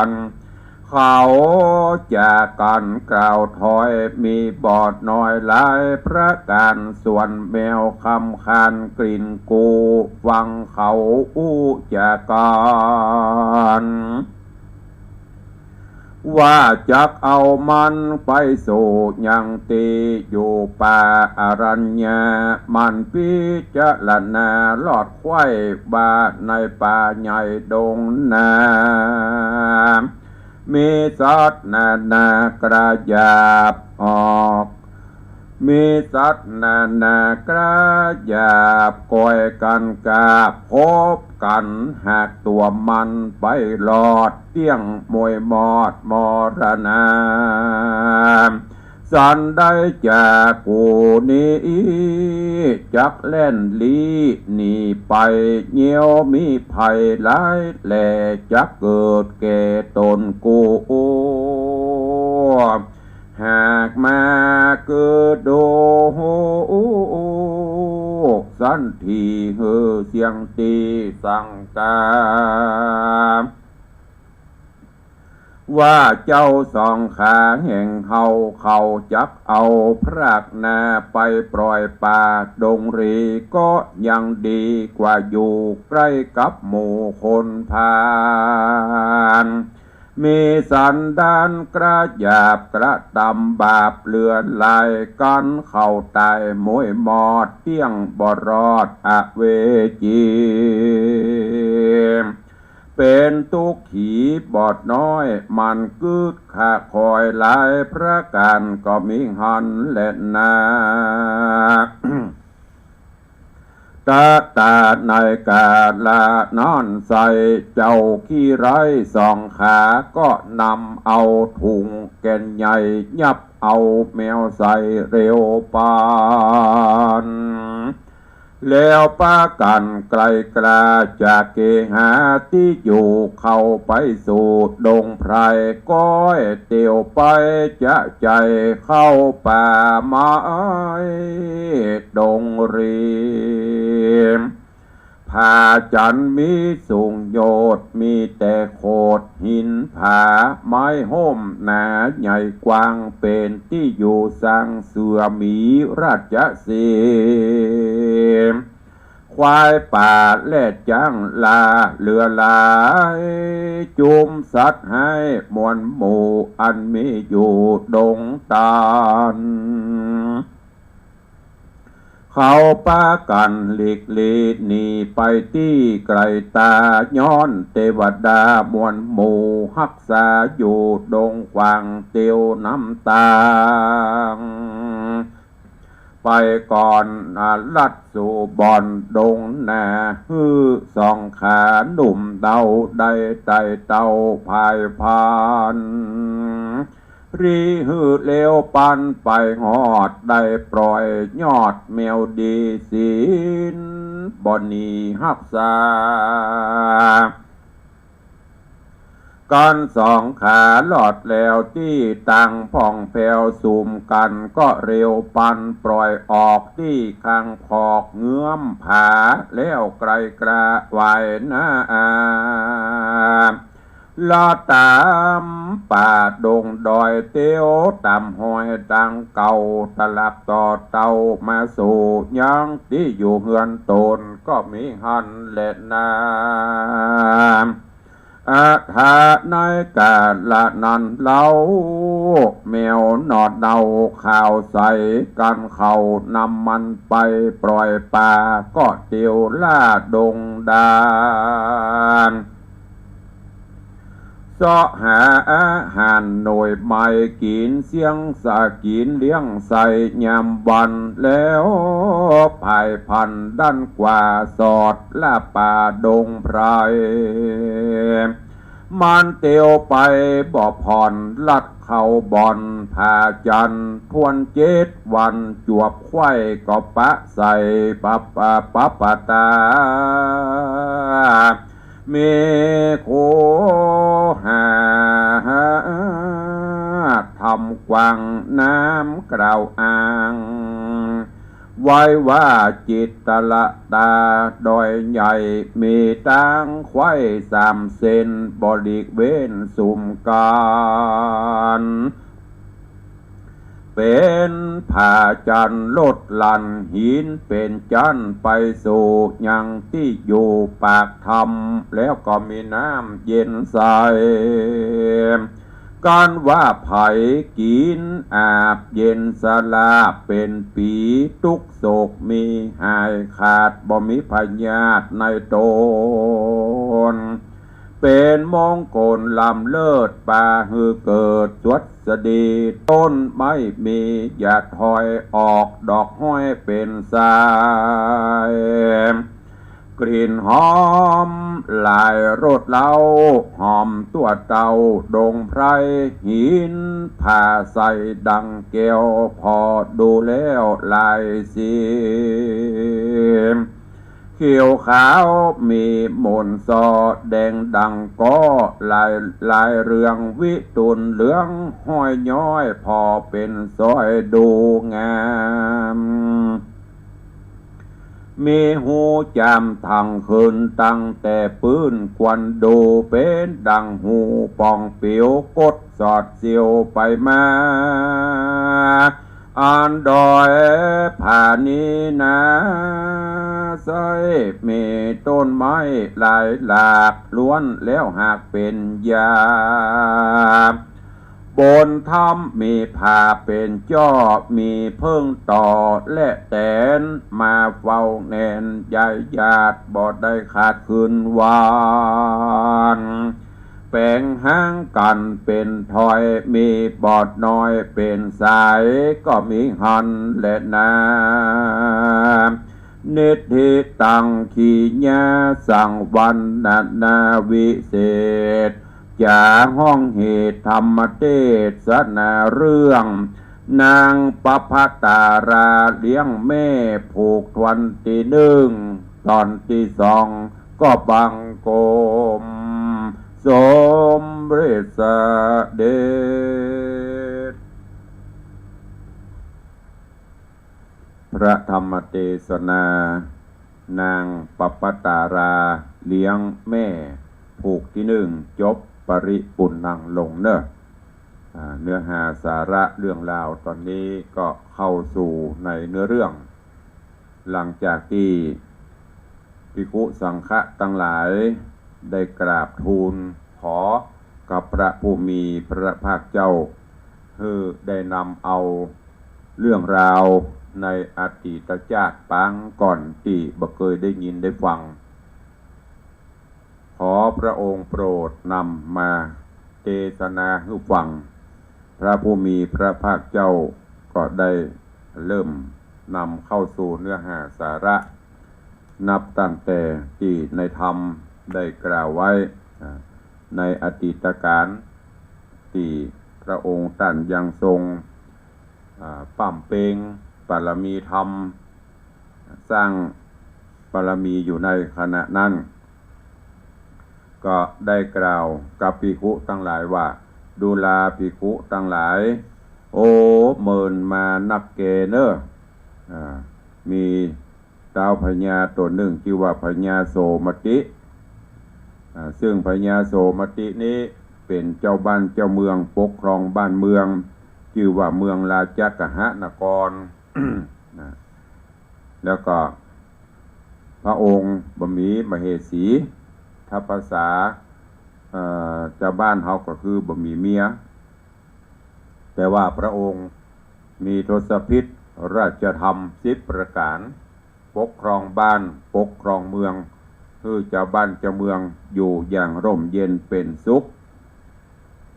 น เขาจะกั๋นกล่าวถอย มีบ่น้อยหลายประก๋าน ส่วนแมวคำคานกลิ่นกู ฟังเขาอู้จะกั๋น ว่าจักเอามันไปสู่ยังตี้อยู่ป่าอรัญญะ มันพิจารณาลอดใคว้ว่าในป่าใหญ่ดงนา มีสัตว์นานาคราหยาบออก มีสัตว์นานาคราหยาบ ก่อยกั๋นกาบ พบกั๋นหากตั๋วมันไปรอด เตี้ยงมวยมอดมรณา สันใดจากกูนี้ จักแล่นลี้หนีไป เยียวมีภัยหลายแล จักเกิดแก่ต๋นกู หากมาเกิดดูสันที หื้อเสี้ยงตี้สังกา ว่าเจ้าสองขาแห่งเฮา เขาจักเอาพรากนาไปปล่อยป่าดงรี ก็ยังดีกว่าอยู่ใกล้กับหมู่คนพาล มีสันดานคราหยาบ กระตำบาปเหลือหลาย กั๋นเขาต๋ายมวยมอด เตี้ยงบ่รอดอเวจี เป๋นตุ๊กขีบ่น้อย มันกึ๊ดข้าคอยหลายประก๋าน ก็มีหั้นแลนา ตะตาในกาละนั้นไส้ เจ้าขี้ไร้สองขา ก็นำเอาถุงแก่นใหญ่ ยับเอาแมวใส่เร็วปัน แล้วปากั๋นไกลกล้าจากเกหาตี้อยู่ เข้าไปสู่ดงไพร ก้อยเตียวไปจะใจ๋เข้าป่าไม้ดงรี ผาจันทร์มีสูงโยชน์ มีแต่โขดหินผา ไม้โฮมหนาใหญ่กว้าง เป๋นตี้อยู่สร้างเสือหมีราชสีห์ ควายป่าและจ๊างลาเหลือหลาย จุมสัตว์ฮ้ายมวลหมู่ อันมีอยู่ดงตัน เขาปากั๋นหลีกลี้หนีไปตี้ไกลต๋า ย้อนเตวดามวลหมู่ฮักษาอยู่ดงขวางเตียวน้ำตาง ไปก่อน อ่า ลัดสู่บ่อนดงนา หื้อสองขาหนุ่มเต้าได้ไต่เต้าผายพาล รีหื้อเร็วปันไปฮอด ได้ปล่อยยอดแมวดีศีล บ่หนีฮักษา กั๋นสองขารอดแล้วตี้ตังพ่องแผ้วสุมกั๋น ก็เร็วปันปล่อยออกตี้ข้างคอกเงื้อมผา แล้วไกลกล้าไหว้นา ละต๋ามป่าดงดอยเตียวต๋ามฮอยตังเก่า ตะหลับต่อเต้ามาสู่ยังตี้อยู่เฮือนต๋น ก็มีหั้นแลนา อะถะในกาละนั้นเล่า แมวหนอดเน่าขาวใส กั๋นเขานำมันไปปล่อยป่า ก็เตียวล่าดงดาน เซาะหาอาหารหน่วยไม้กิ๋น เสี้ยงสากิ๋นเลี้ยงใส่ยามวัน แล้วผายพันดันกว่าสอดล่าป่าดงไพร มันเตียวไปบ่ผ่อน ลัดเข้าบ่อนผาจันทร์ ถ้วนเจ็ดวันจวบไขว้ก็ปะใส่ปะปะปะปะตา มีคูหาธรรมกว้าง น้ำกล่าวอ้างไว้ว่า จิตรลาตาดอยใหญ่ มีตางไขว้สามเส้น บริเวณสุมก๋าน เป๋นผาจั่นลดหลั่น หินเป๋นจั่นไปสู่ยังตี้อยู่ปากถ้ำ แล้วก็มีน้ำเย็นใส กันว่าใผกิ๋นอาบเย็นสลาบ เป๋นปี๋ตุ๊กโศกมีหายขาด บ่มีพยาธิในต๋น เป๋นมงคลล้ำเลิศ ปาหื้อเกิดสวัสดี ต้นไม้มี อย่าถอยออก ดอกห้อยเป๋นสาย กลิ่นหอมหลายรสเล้า หอมตั้วเต้าดงไพร หินผาใสดังแก้ว ผ่อดูแล้วหลายสี เขียวขาวมีมนต์ซอ แดงดังก็ลาย ลายเรืองวิทูลเหลือง ห้อยย้อยผ่อเป๋นสร้อยดูงาม มีฮูจามตังคืน ตั้งแต่ปื้นควรดู เป๋นดังฮูป่องปิ๋ว กดสอดเสียวไปมา อันดอยผานี้นา ใสมีต้นไม้หลายหลาก ล้วนแล้วหากเป๋นหญ้า บนถ้ำมีผาเป๋นจ้อ มีเผิ้งต่อและแตน มาเฝ้าแนน ยายญาติบ่ได้ขาดคืนวัน แป๋งหางกั๋นเป๋นถ้อย มีบอดน้อยเป๋นสาย ก็มีหั้นแลนา นิทธิตัง ขีญาสังวรรณนาวิเศษ จ๋าฮ้องเหตุธรรมเตสนาเรื่อง นางปภตาราเลี้ยงแม่ ผูกต๋อนตี้นึ่ง ต๋อนตี้สองก็บังคมสมเร็จเสด็จ พระธรรมเตสนา นางปภตาราเลี้ยงแม่ ผูกตี้นึ่ง จบปริปุณณังลงเน่อ อ่า เนื้อหาสาระเรื่องราวต๋อนนี้ก็เข้าสู่ในเนื้อเรื่อง หลังจากตี้ภิกขุสังฆะตังหลายได้กราบทูลขอกับพระผู้มีพระภาคเจ้า หื้อได้นำเอาเรื่องราวในอดีตจาติปางก่อนตี้บ่เกยได้ยินได้ฟัง ขอพระองค์โปรดนำมาเตสนาหื้อฟัง พระผู้มีพระภาคเจ้าก็ได้เริ่มนำเข้าสู่เนื้อหาสาระ นับตั้งแต่ตี้ในธรรมได้กล่าวไว้ อ่า ในอดีตกาล ตี้พระองค์ต้านยังทรง อ่า ปำเพ็งบารมีธรรม สร้างบารมีอยู่ในขณะนั้น ก็ได้กล่าวกับภิกขุตังหลายว่า ดูราภิกขุตังหลาย โอ้ เมินมานักแกเน่อ อ่า มี ต้าวพญาต๋นนึ่งจื้อว่าพญาโสมติ อ่า ซึ่งพญาโสมตินี้เป๋นเจ้าบ้านเจ้าเมืองปกครองบ้านเมือง จื้อว่าเมืองราชกหนคร นะ แล้วก็พระองค์บ่มีมเหสี ถ้าภาษา เอ่อ จาวบ้านเฮาก็คือบ่มีเมีย แต่ว่าพระองค์มีทศพิธราชธรรมสิบประก๋าน ปกครองบ้านปกครองเมือง หื้อจาวบ้านจาวเมืองอยู่อย่างร่มเย็นเป๋นสุข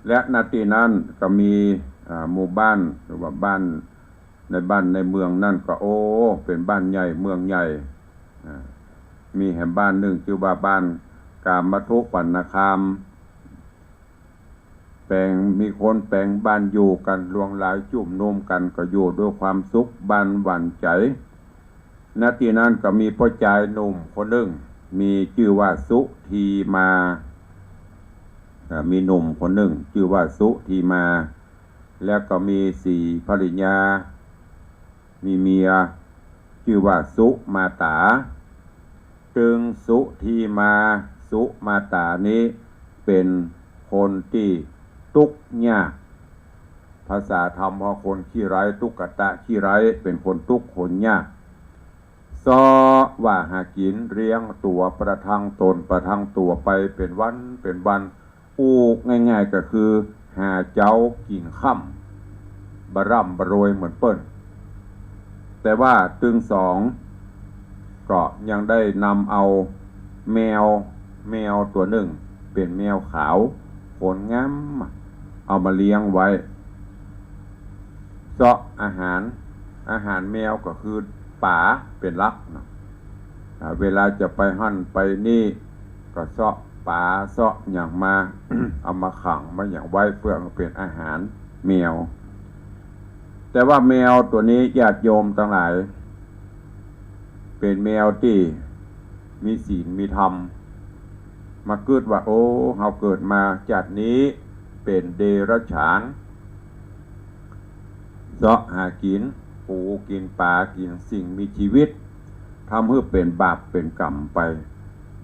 และ ณ ตี้นั้นก็มี อ่า หมู่บ้านหรือว่าบ้าน ในบ้านในเมืองนั้นก็ โอ้ เป๋นบ้านใหญ่เมืองใหญ่ อ่า มีแหมบ้านนึ่งจื้อว่าบ้านกามทุปัณณคาม แป๋ง มีคนแป๋งบ้านอยู่กั๋นหลวงหลายจุ่มนุมกั๋น ก็อยู่ด้วยความสุข บ้านหวั่นใจ๋ ณ ตี้นั้นก็มีป้อจายหนุ่มคนนึ่ง มีจื้อว่าสุธีมา อ่า มีหนุ่มคนนึ่งจื้อว่าสุธีมา แล้วก็มีสีภริยา มีเมียจื้อว่าสุมาต๋า ตึงสุธีมา สุมาต๋านี้เป๋นคนตี้ตุ๊กข์ยาก ภาษาธรรมว่าคนขี้ไร้ ตุ๊กตะขี้ไร้ เป๋นคนตุ๊กข์คนยาก เซาะว่าหากิ๋นเลี้ยงตั๋วประทังต๋นประทังตั๋วไปเป๋นวันเป๋นวัน อู้ง่ายๆ ก็คือหาเจ๊ากิ๋นค่ำ บ่ร่ำบ่รวยเหมือนเปิ้น แต่ว่าตึงสองก็ยังได้นำเอาแมว แมวตั๋วนึ่งเป๋นแมวขาว ขนงาม เอามาเลี้ยงไว้ เซาะอาหาร อาหารแมวก็คือป๋าเป๋นหลักเนาะ อ่า เวลาจะไปหั้นไปนี่ก็เซาะป๋าเซาะหยังมา เอามาขังมาหยังไว้เปื้อเป๋นอาหารแมว แต่ว่าแมวตั๋วนี้ญาติโยมตังหลาย เป๋นแมวตี้มีศีลมีธรรม มากึ๊ดว่า โอ้ เฮาเกิดมาจาตินี้เป๋นเดรัจฉาน เซาะหากิ๋นปูกิ๋นป๋ากิ๋นสิ่งมีชีวิต ทำหื้อเป๋นบาปเป๋นกรรมไป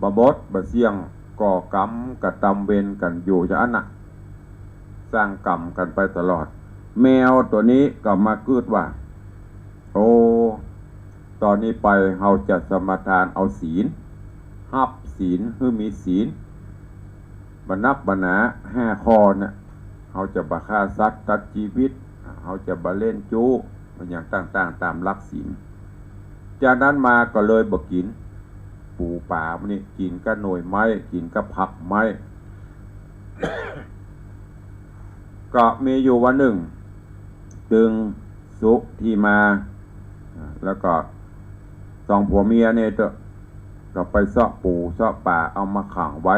บ่หมดบ่เสี้ยง ก่อกรรมกระตำเวรกั๋นอยู่อย่างอั้นน่ะ สร้างกรรมกั๋นไปตลอด แมวตั๋วนี้ก็มากึ๊ดว่า โอ้ ต๋อนนี้ไปเฮาจะสมาทานเอาศีล ฮับศีล หื้อมีศีล บ่นักบ่หนาห้าข้อเนี่ย เฮาจะบ่ฆ่าสัตว์ตัดจีวิต เฮาจะบ่เล่นจู๊ บ่หยังต่างๆ ต๋ามหลักศีล จากนั้นมาก็เลยบ่กิ๋นปูป๋านี่ กิ๋นก้าหน่วยไม้ กิ๋นก้าผักไม้ ก็มีอยู่วันนึ่ง ตึงสุธีมา อ่า แล้วก็สองผัวเมียเนี่ยเต๊อะ ก็ไปเซาะปูเซาะป๋าเอามาขังไว้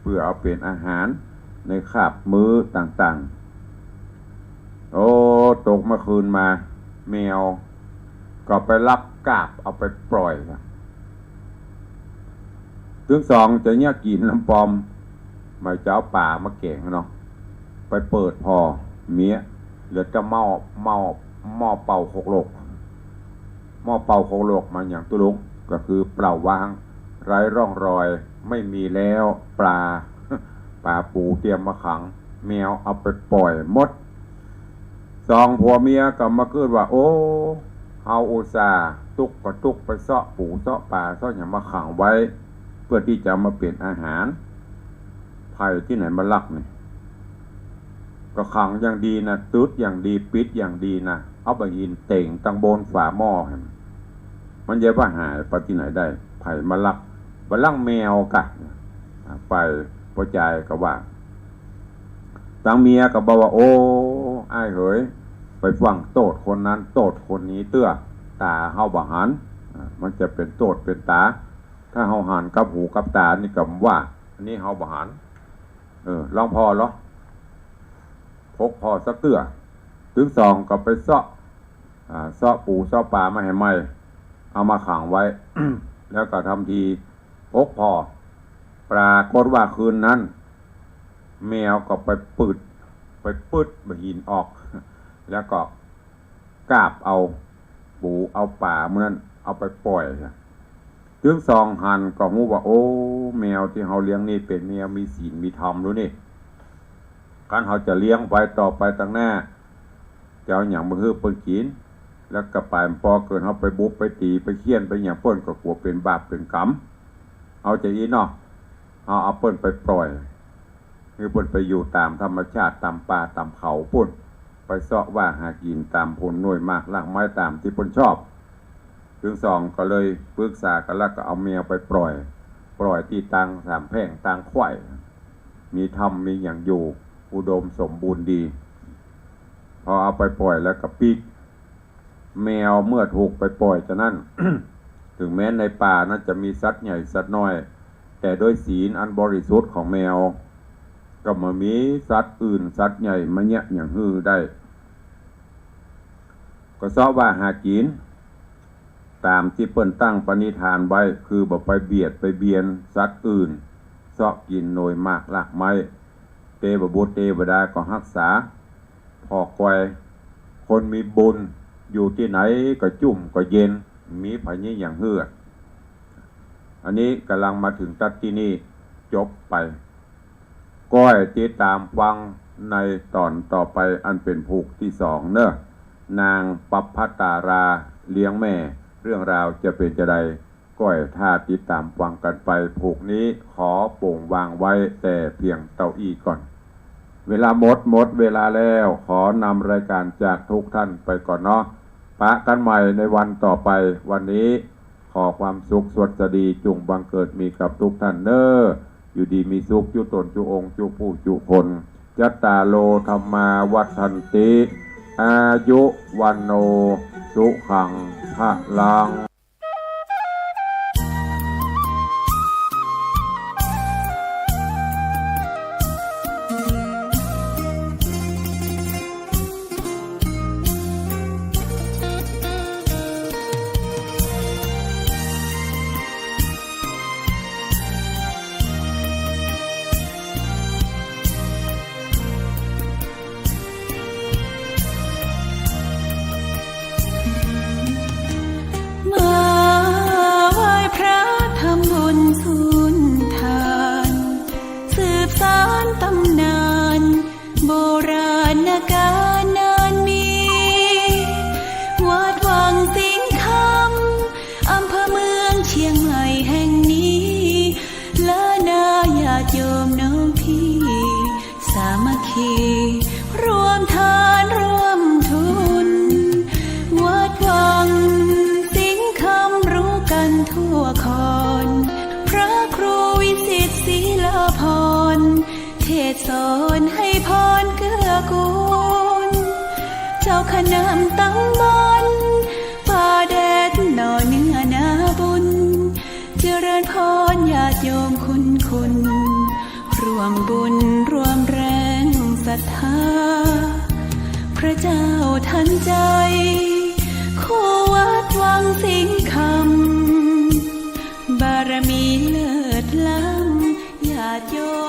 เปื้อเอาเป๋นอาหารในคาบมื้อต่างๆ โอ้ ตกเมื่อคืนมา แมวก็ไปลักกาบเอาไปปล่อยนะ ตึงสองจะเยียะกิ๋นลำปอม บ่าจะเอาป๋ามาแก๋งเนาะ ไปเปิดผ่อเมี้ย เหลือแต่หม้อ หม้อ หม้อเป่าขกหลก หม้อเป่าขกหลกมาอย่างตุ๊ลุง ก็คือเปล่าว่าง ไร้ร่องรอย ไม่มีแล้ว ป๋า ป๋าปูเตรียมมาขัง แมวเอาไปปล่อยหมด สองผัวเมียก็มากึ๊ดว่า โอ้ เฮาอุตส่าห์ตุ๊กก็ตุ๊กไปเซาะปูเซาะป๋าเซาะหยังมาขังไว้ เปื้อตี้จะเอามาเป๋นอาหาร ใผตี้ไหนมาลักนี่ ก็ขังอย่างดีนะ ตึ๊ดอย่างดี ปิดอย่างดีนะ เอาบ่าหินเต็งตังบนฝาหม้อหั้น มันจะว่าหายไปตี้ไหนได้ ใผมาลัก บ่าลักแมวกะ อ่า ไปป้อจายก็ว่า ตังเมียก็บอกว่า โอ้ อ้ายเหย ไปฟั่งโต้ษคนนั้นโต้ษคนนี้เตื้อ ต๋าเฮาบ่หัน อ่า มันจะเป๋นโต้ษเป๋นต๋า ถ้าเฮาหันกับหูกับต๋านี่ก็ว่า อันนี้เฮาบ่หัน เออ ลองผ่อลอ ปกผ่อสักเตื้อ ตึงสองก็ไปเซาะ อ่า เซาะปูเซาะป๋ามาให้ใหม่ เอามาขังไว้ แล้วก็ทำทีปกผ่อ ปรากฏว่าคืนนั้น แมวก็ไปปืด ไปปืดบ่าหินออก แล้วก็กาบเอาปูเอาป๋ามื้อนั้นเอาไปปล่อย ตึงสองหันก็ฮู้ว่า โอ้ แมวตี้เฮาเลี้ยงนี่เป๋นแมวมีศีลมีธรรมลูกนี่ คันเฮาจะเลี้ยงไว้ต่อไปตังหน้า จะเอาหยังมาหื้อเปิ้นกิ๋น แล้วก็ป๋ายปอเกิดเฮาไปบุบไปตี๋ไปเฆี่ยนไปหยังเปิ้นก็กั๋วเป๋นบาปเป๋นกรรม เอาจาอี้เนาะ เอา เอาเปิ้นไปปล่อย หื้อเปิ้นไปอยู่ต๋ามธรรมชาติต๋ามป่าต๋ามเขาปู๊น ไปเซาะว่าหากิ๋นต๋ามผลหน่วยหมากรากไม้ต๋ามตี้เปิ้นชอบ ตึงสองก็เลยปรึกษากั๋นแล้วก็เอาแมวไปปล่อย ปล่อยตี้ตางสามแพร่งตางไขว่ มีถ้ำมีหยังอยู่ อุดมสมบูรณ์ดี พอเอาไปปล่อยแล้วก็ปิ๊ก แมวเมื่อถูกไปปล่อยจานั้น ถึงแม้ในป่านั้นจะมีสัตว์ใหญ่สัตว์น้อย แต่ด้วยศีลอันบริสุทธิ์ของแมว ก็บ่มีสัตว์อื่นสัตว์ใหญ่มาเยียะหยังหื้อได้ ก็เซาะว่าหากิ๋น ต๋ามตี้เปิ้นตั้งปณิธานไว้ คือบ่ไปเบียดไปเบียนสัตว์อื่น เซาะกิ๋นหน่วยหมากรากไม้ เตวบุตรเตวดาก็ฮักษา ผ่อคอย คนมีบุญอยู่ตี้ไหนก็จุ่มก็เย็น มีภัยนี้อย่างเฮือ อันนี้ก่ำลังมาเถิงตั๊ดตี้นี่ จบไป ก้อยติดต๋ามฟังในต๋อนต่อไป อันเป๋นผูกตี้สองเนาะ นางปัปภตาราเลี้ยงแม่ เรื่องราวจะเป๋นจาใด ก้อยถ้าติดต๋ามฟังกั๋นไป ผูกนี้ขอโป่งวางไว้แต่เพียงเต้าอี้ก่อน เวลาหมด หมดเวลาแล้ว ขอนำรายก๋านจากทุกท่านไปก่อนเนาะ ปะกั๋นใหม่ในวันต่อไป วันนี้ขอความสุขสวัสดีจุ่งบังเกิดมีกับทุกท่านเน่อ อยู่ดีมีสุขจุ๊ต๋นจุ๊องค์จุ๊ผู้จุ๊คน จัตตาโร ธัมมา วัฑฒันติ อายุ วัณโณ สุขัง พลัง มาไหว้พระทำบุญสุนทาน สืบสานต๋ำนานโบราณกาลนานมี วัดวังสิงห์คำ อำเภอเมืองเชียงใหม่แห่งนี้ และนาญาติโยมน้องพี่ สามัคคี ร่วมทานร่วมทุน วัดวังสิงห์คำรู้กั๋นทั่วคอน พระครูวิสิตศรีลาภรณ์ เทศน์สอนให้พรเกื้อกูล เจ้าคณะต๋ำบลป่าแดดหน่อเนื้อนาบุญ เจริญพรญาติโยมคุณคุณ ร่วมบุญร่วมแรงศรัทธา พระเจ้าทันใจ คู่วัดวังสิงห์คำ บารมีเลิศล้ำ ญาติโยม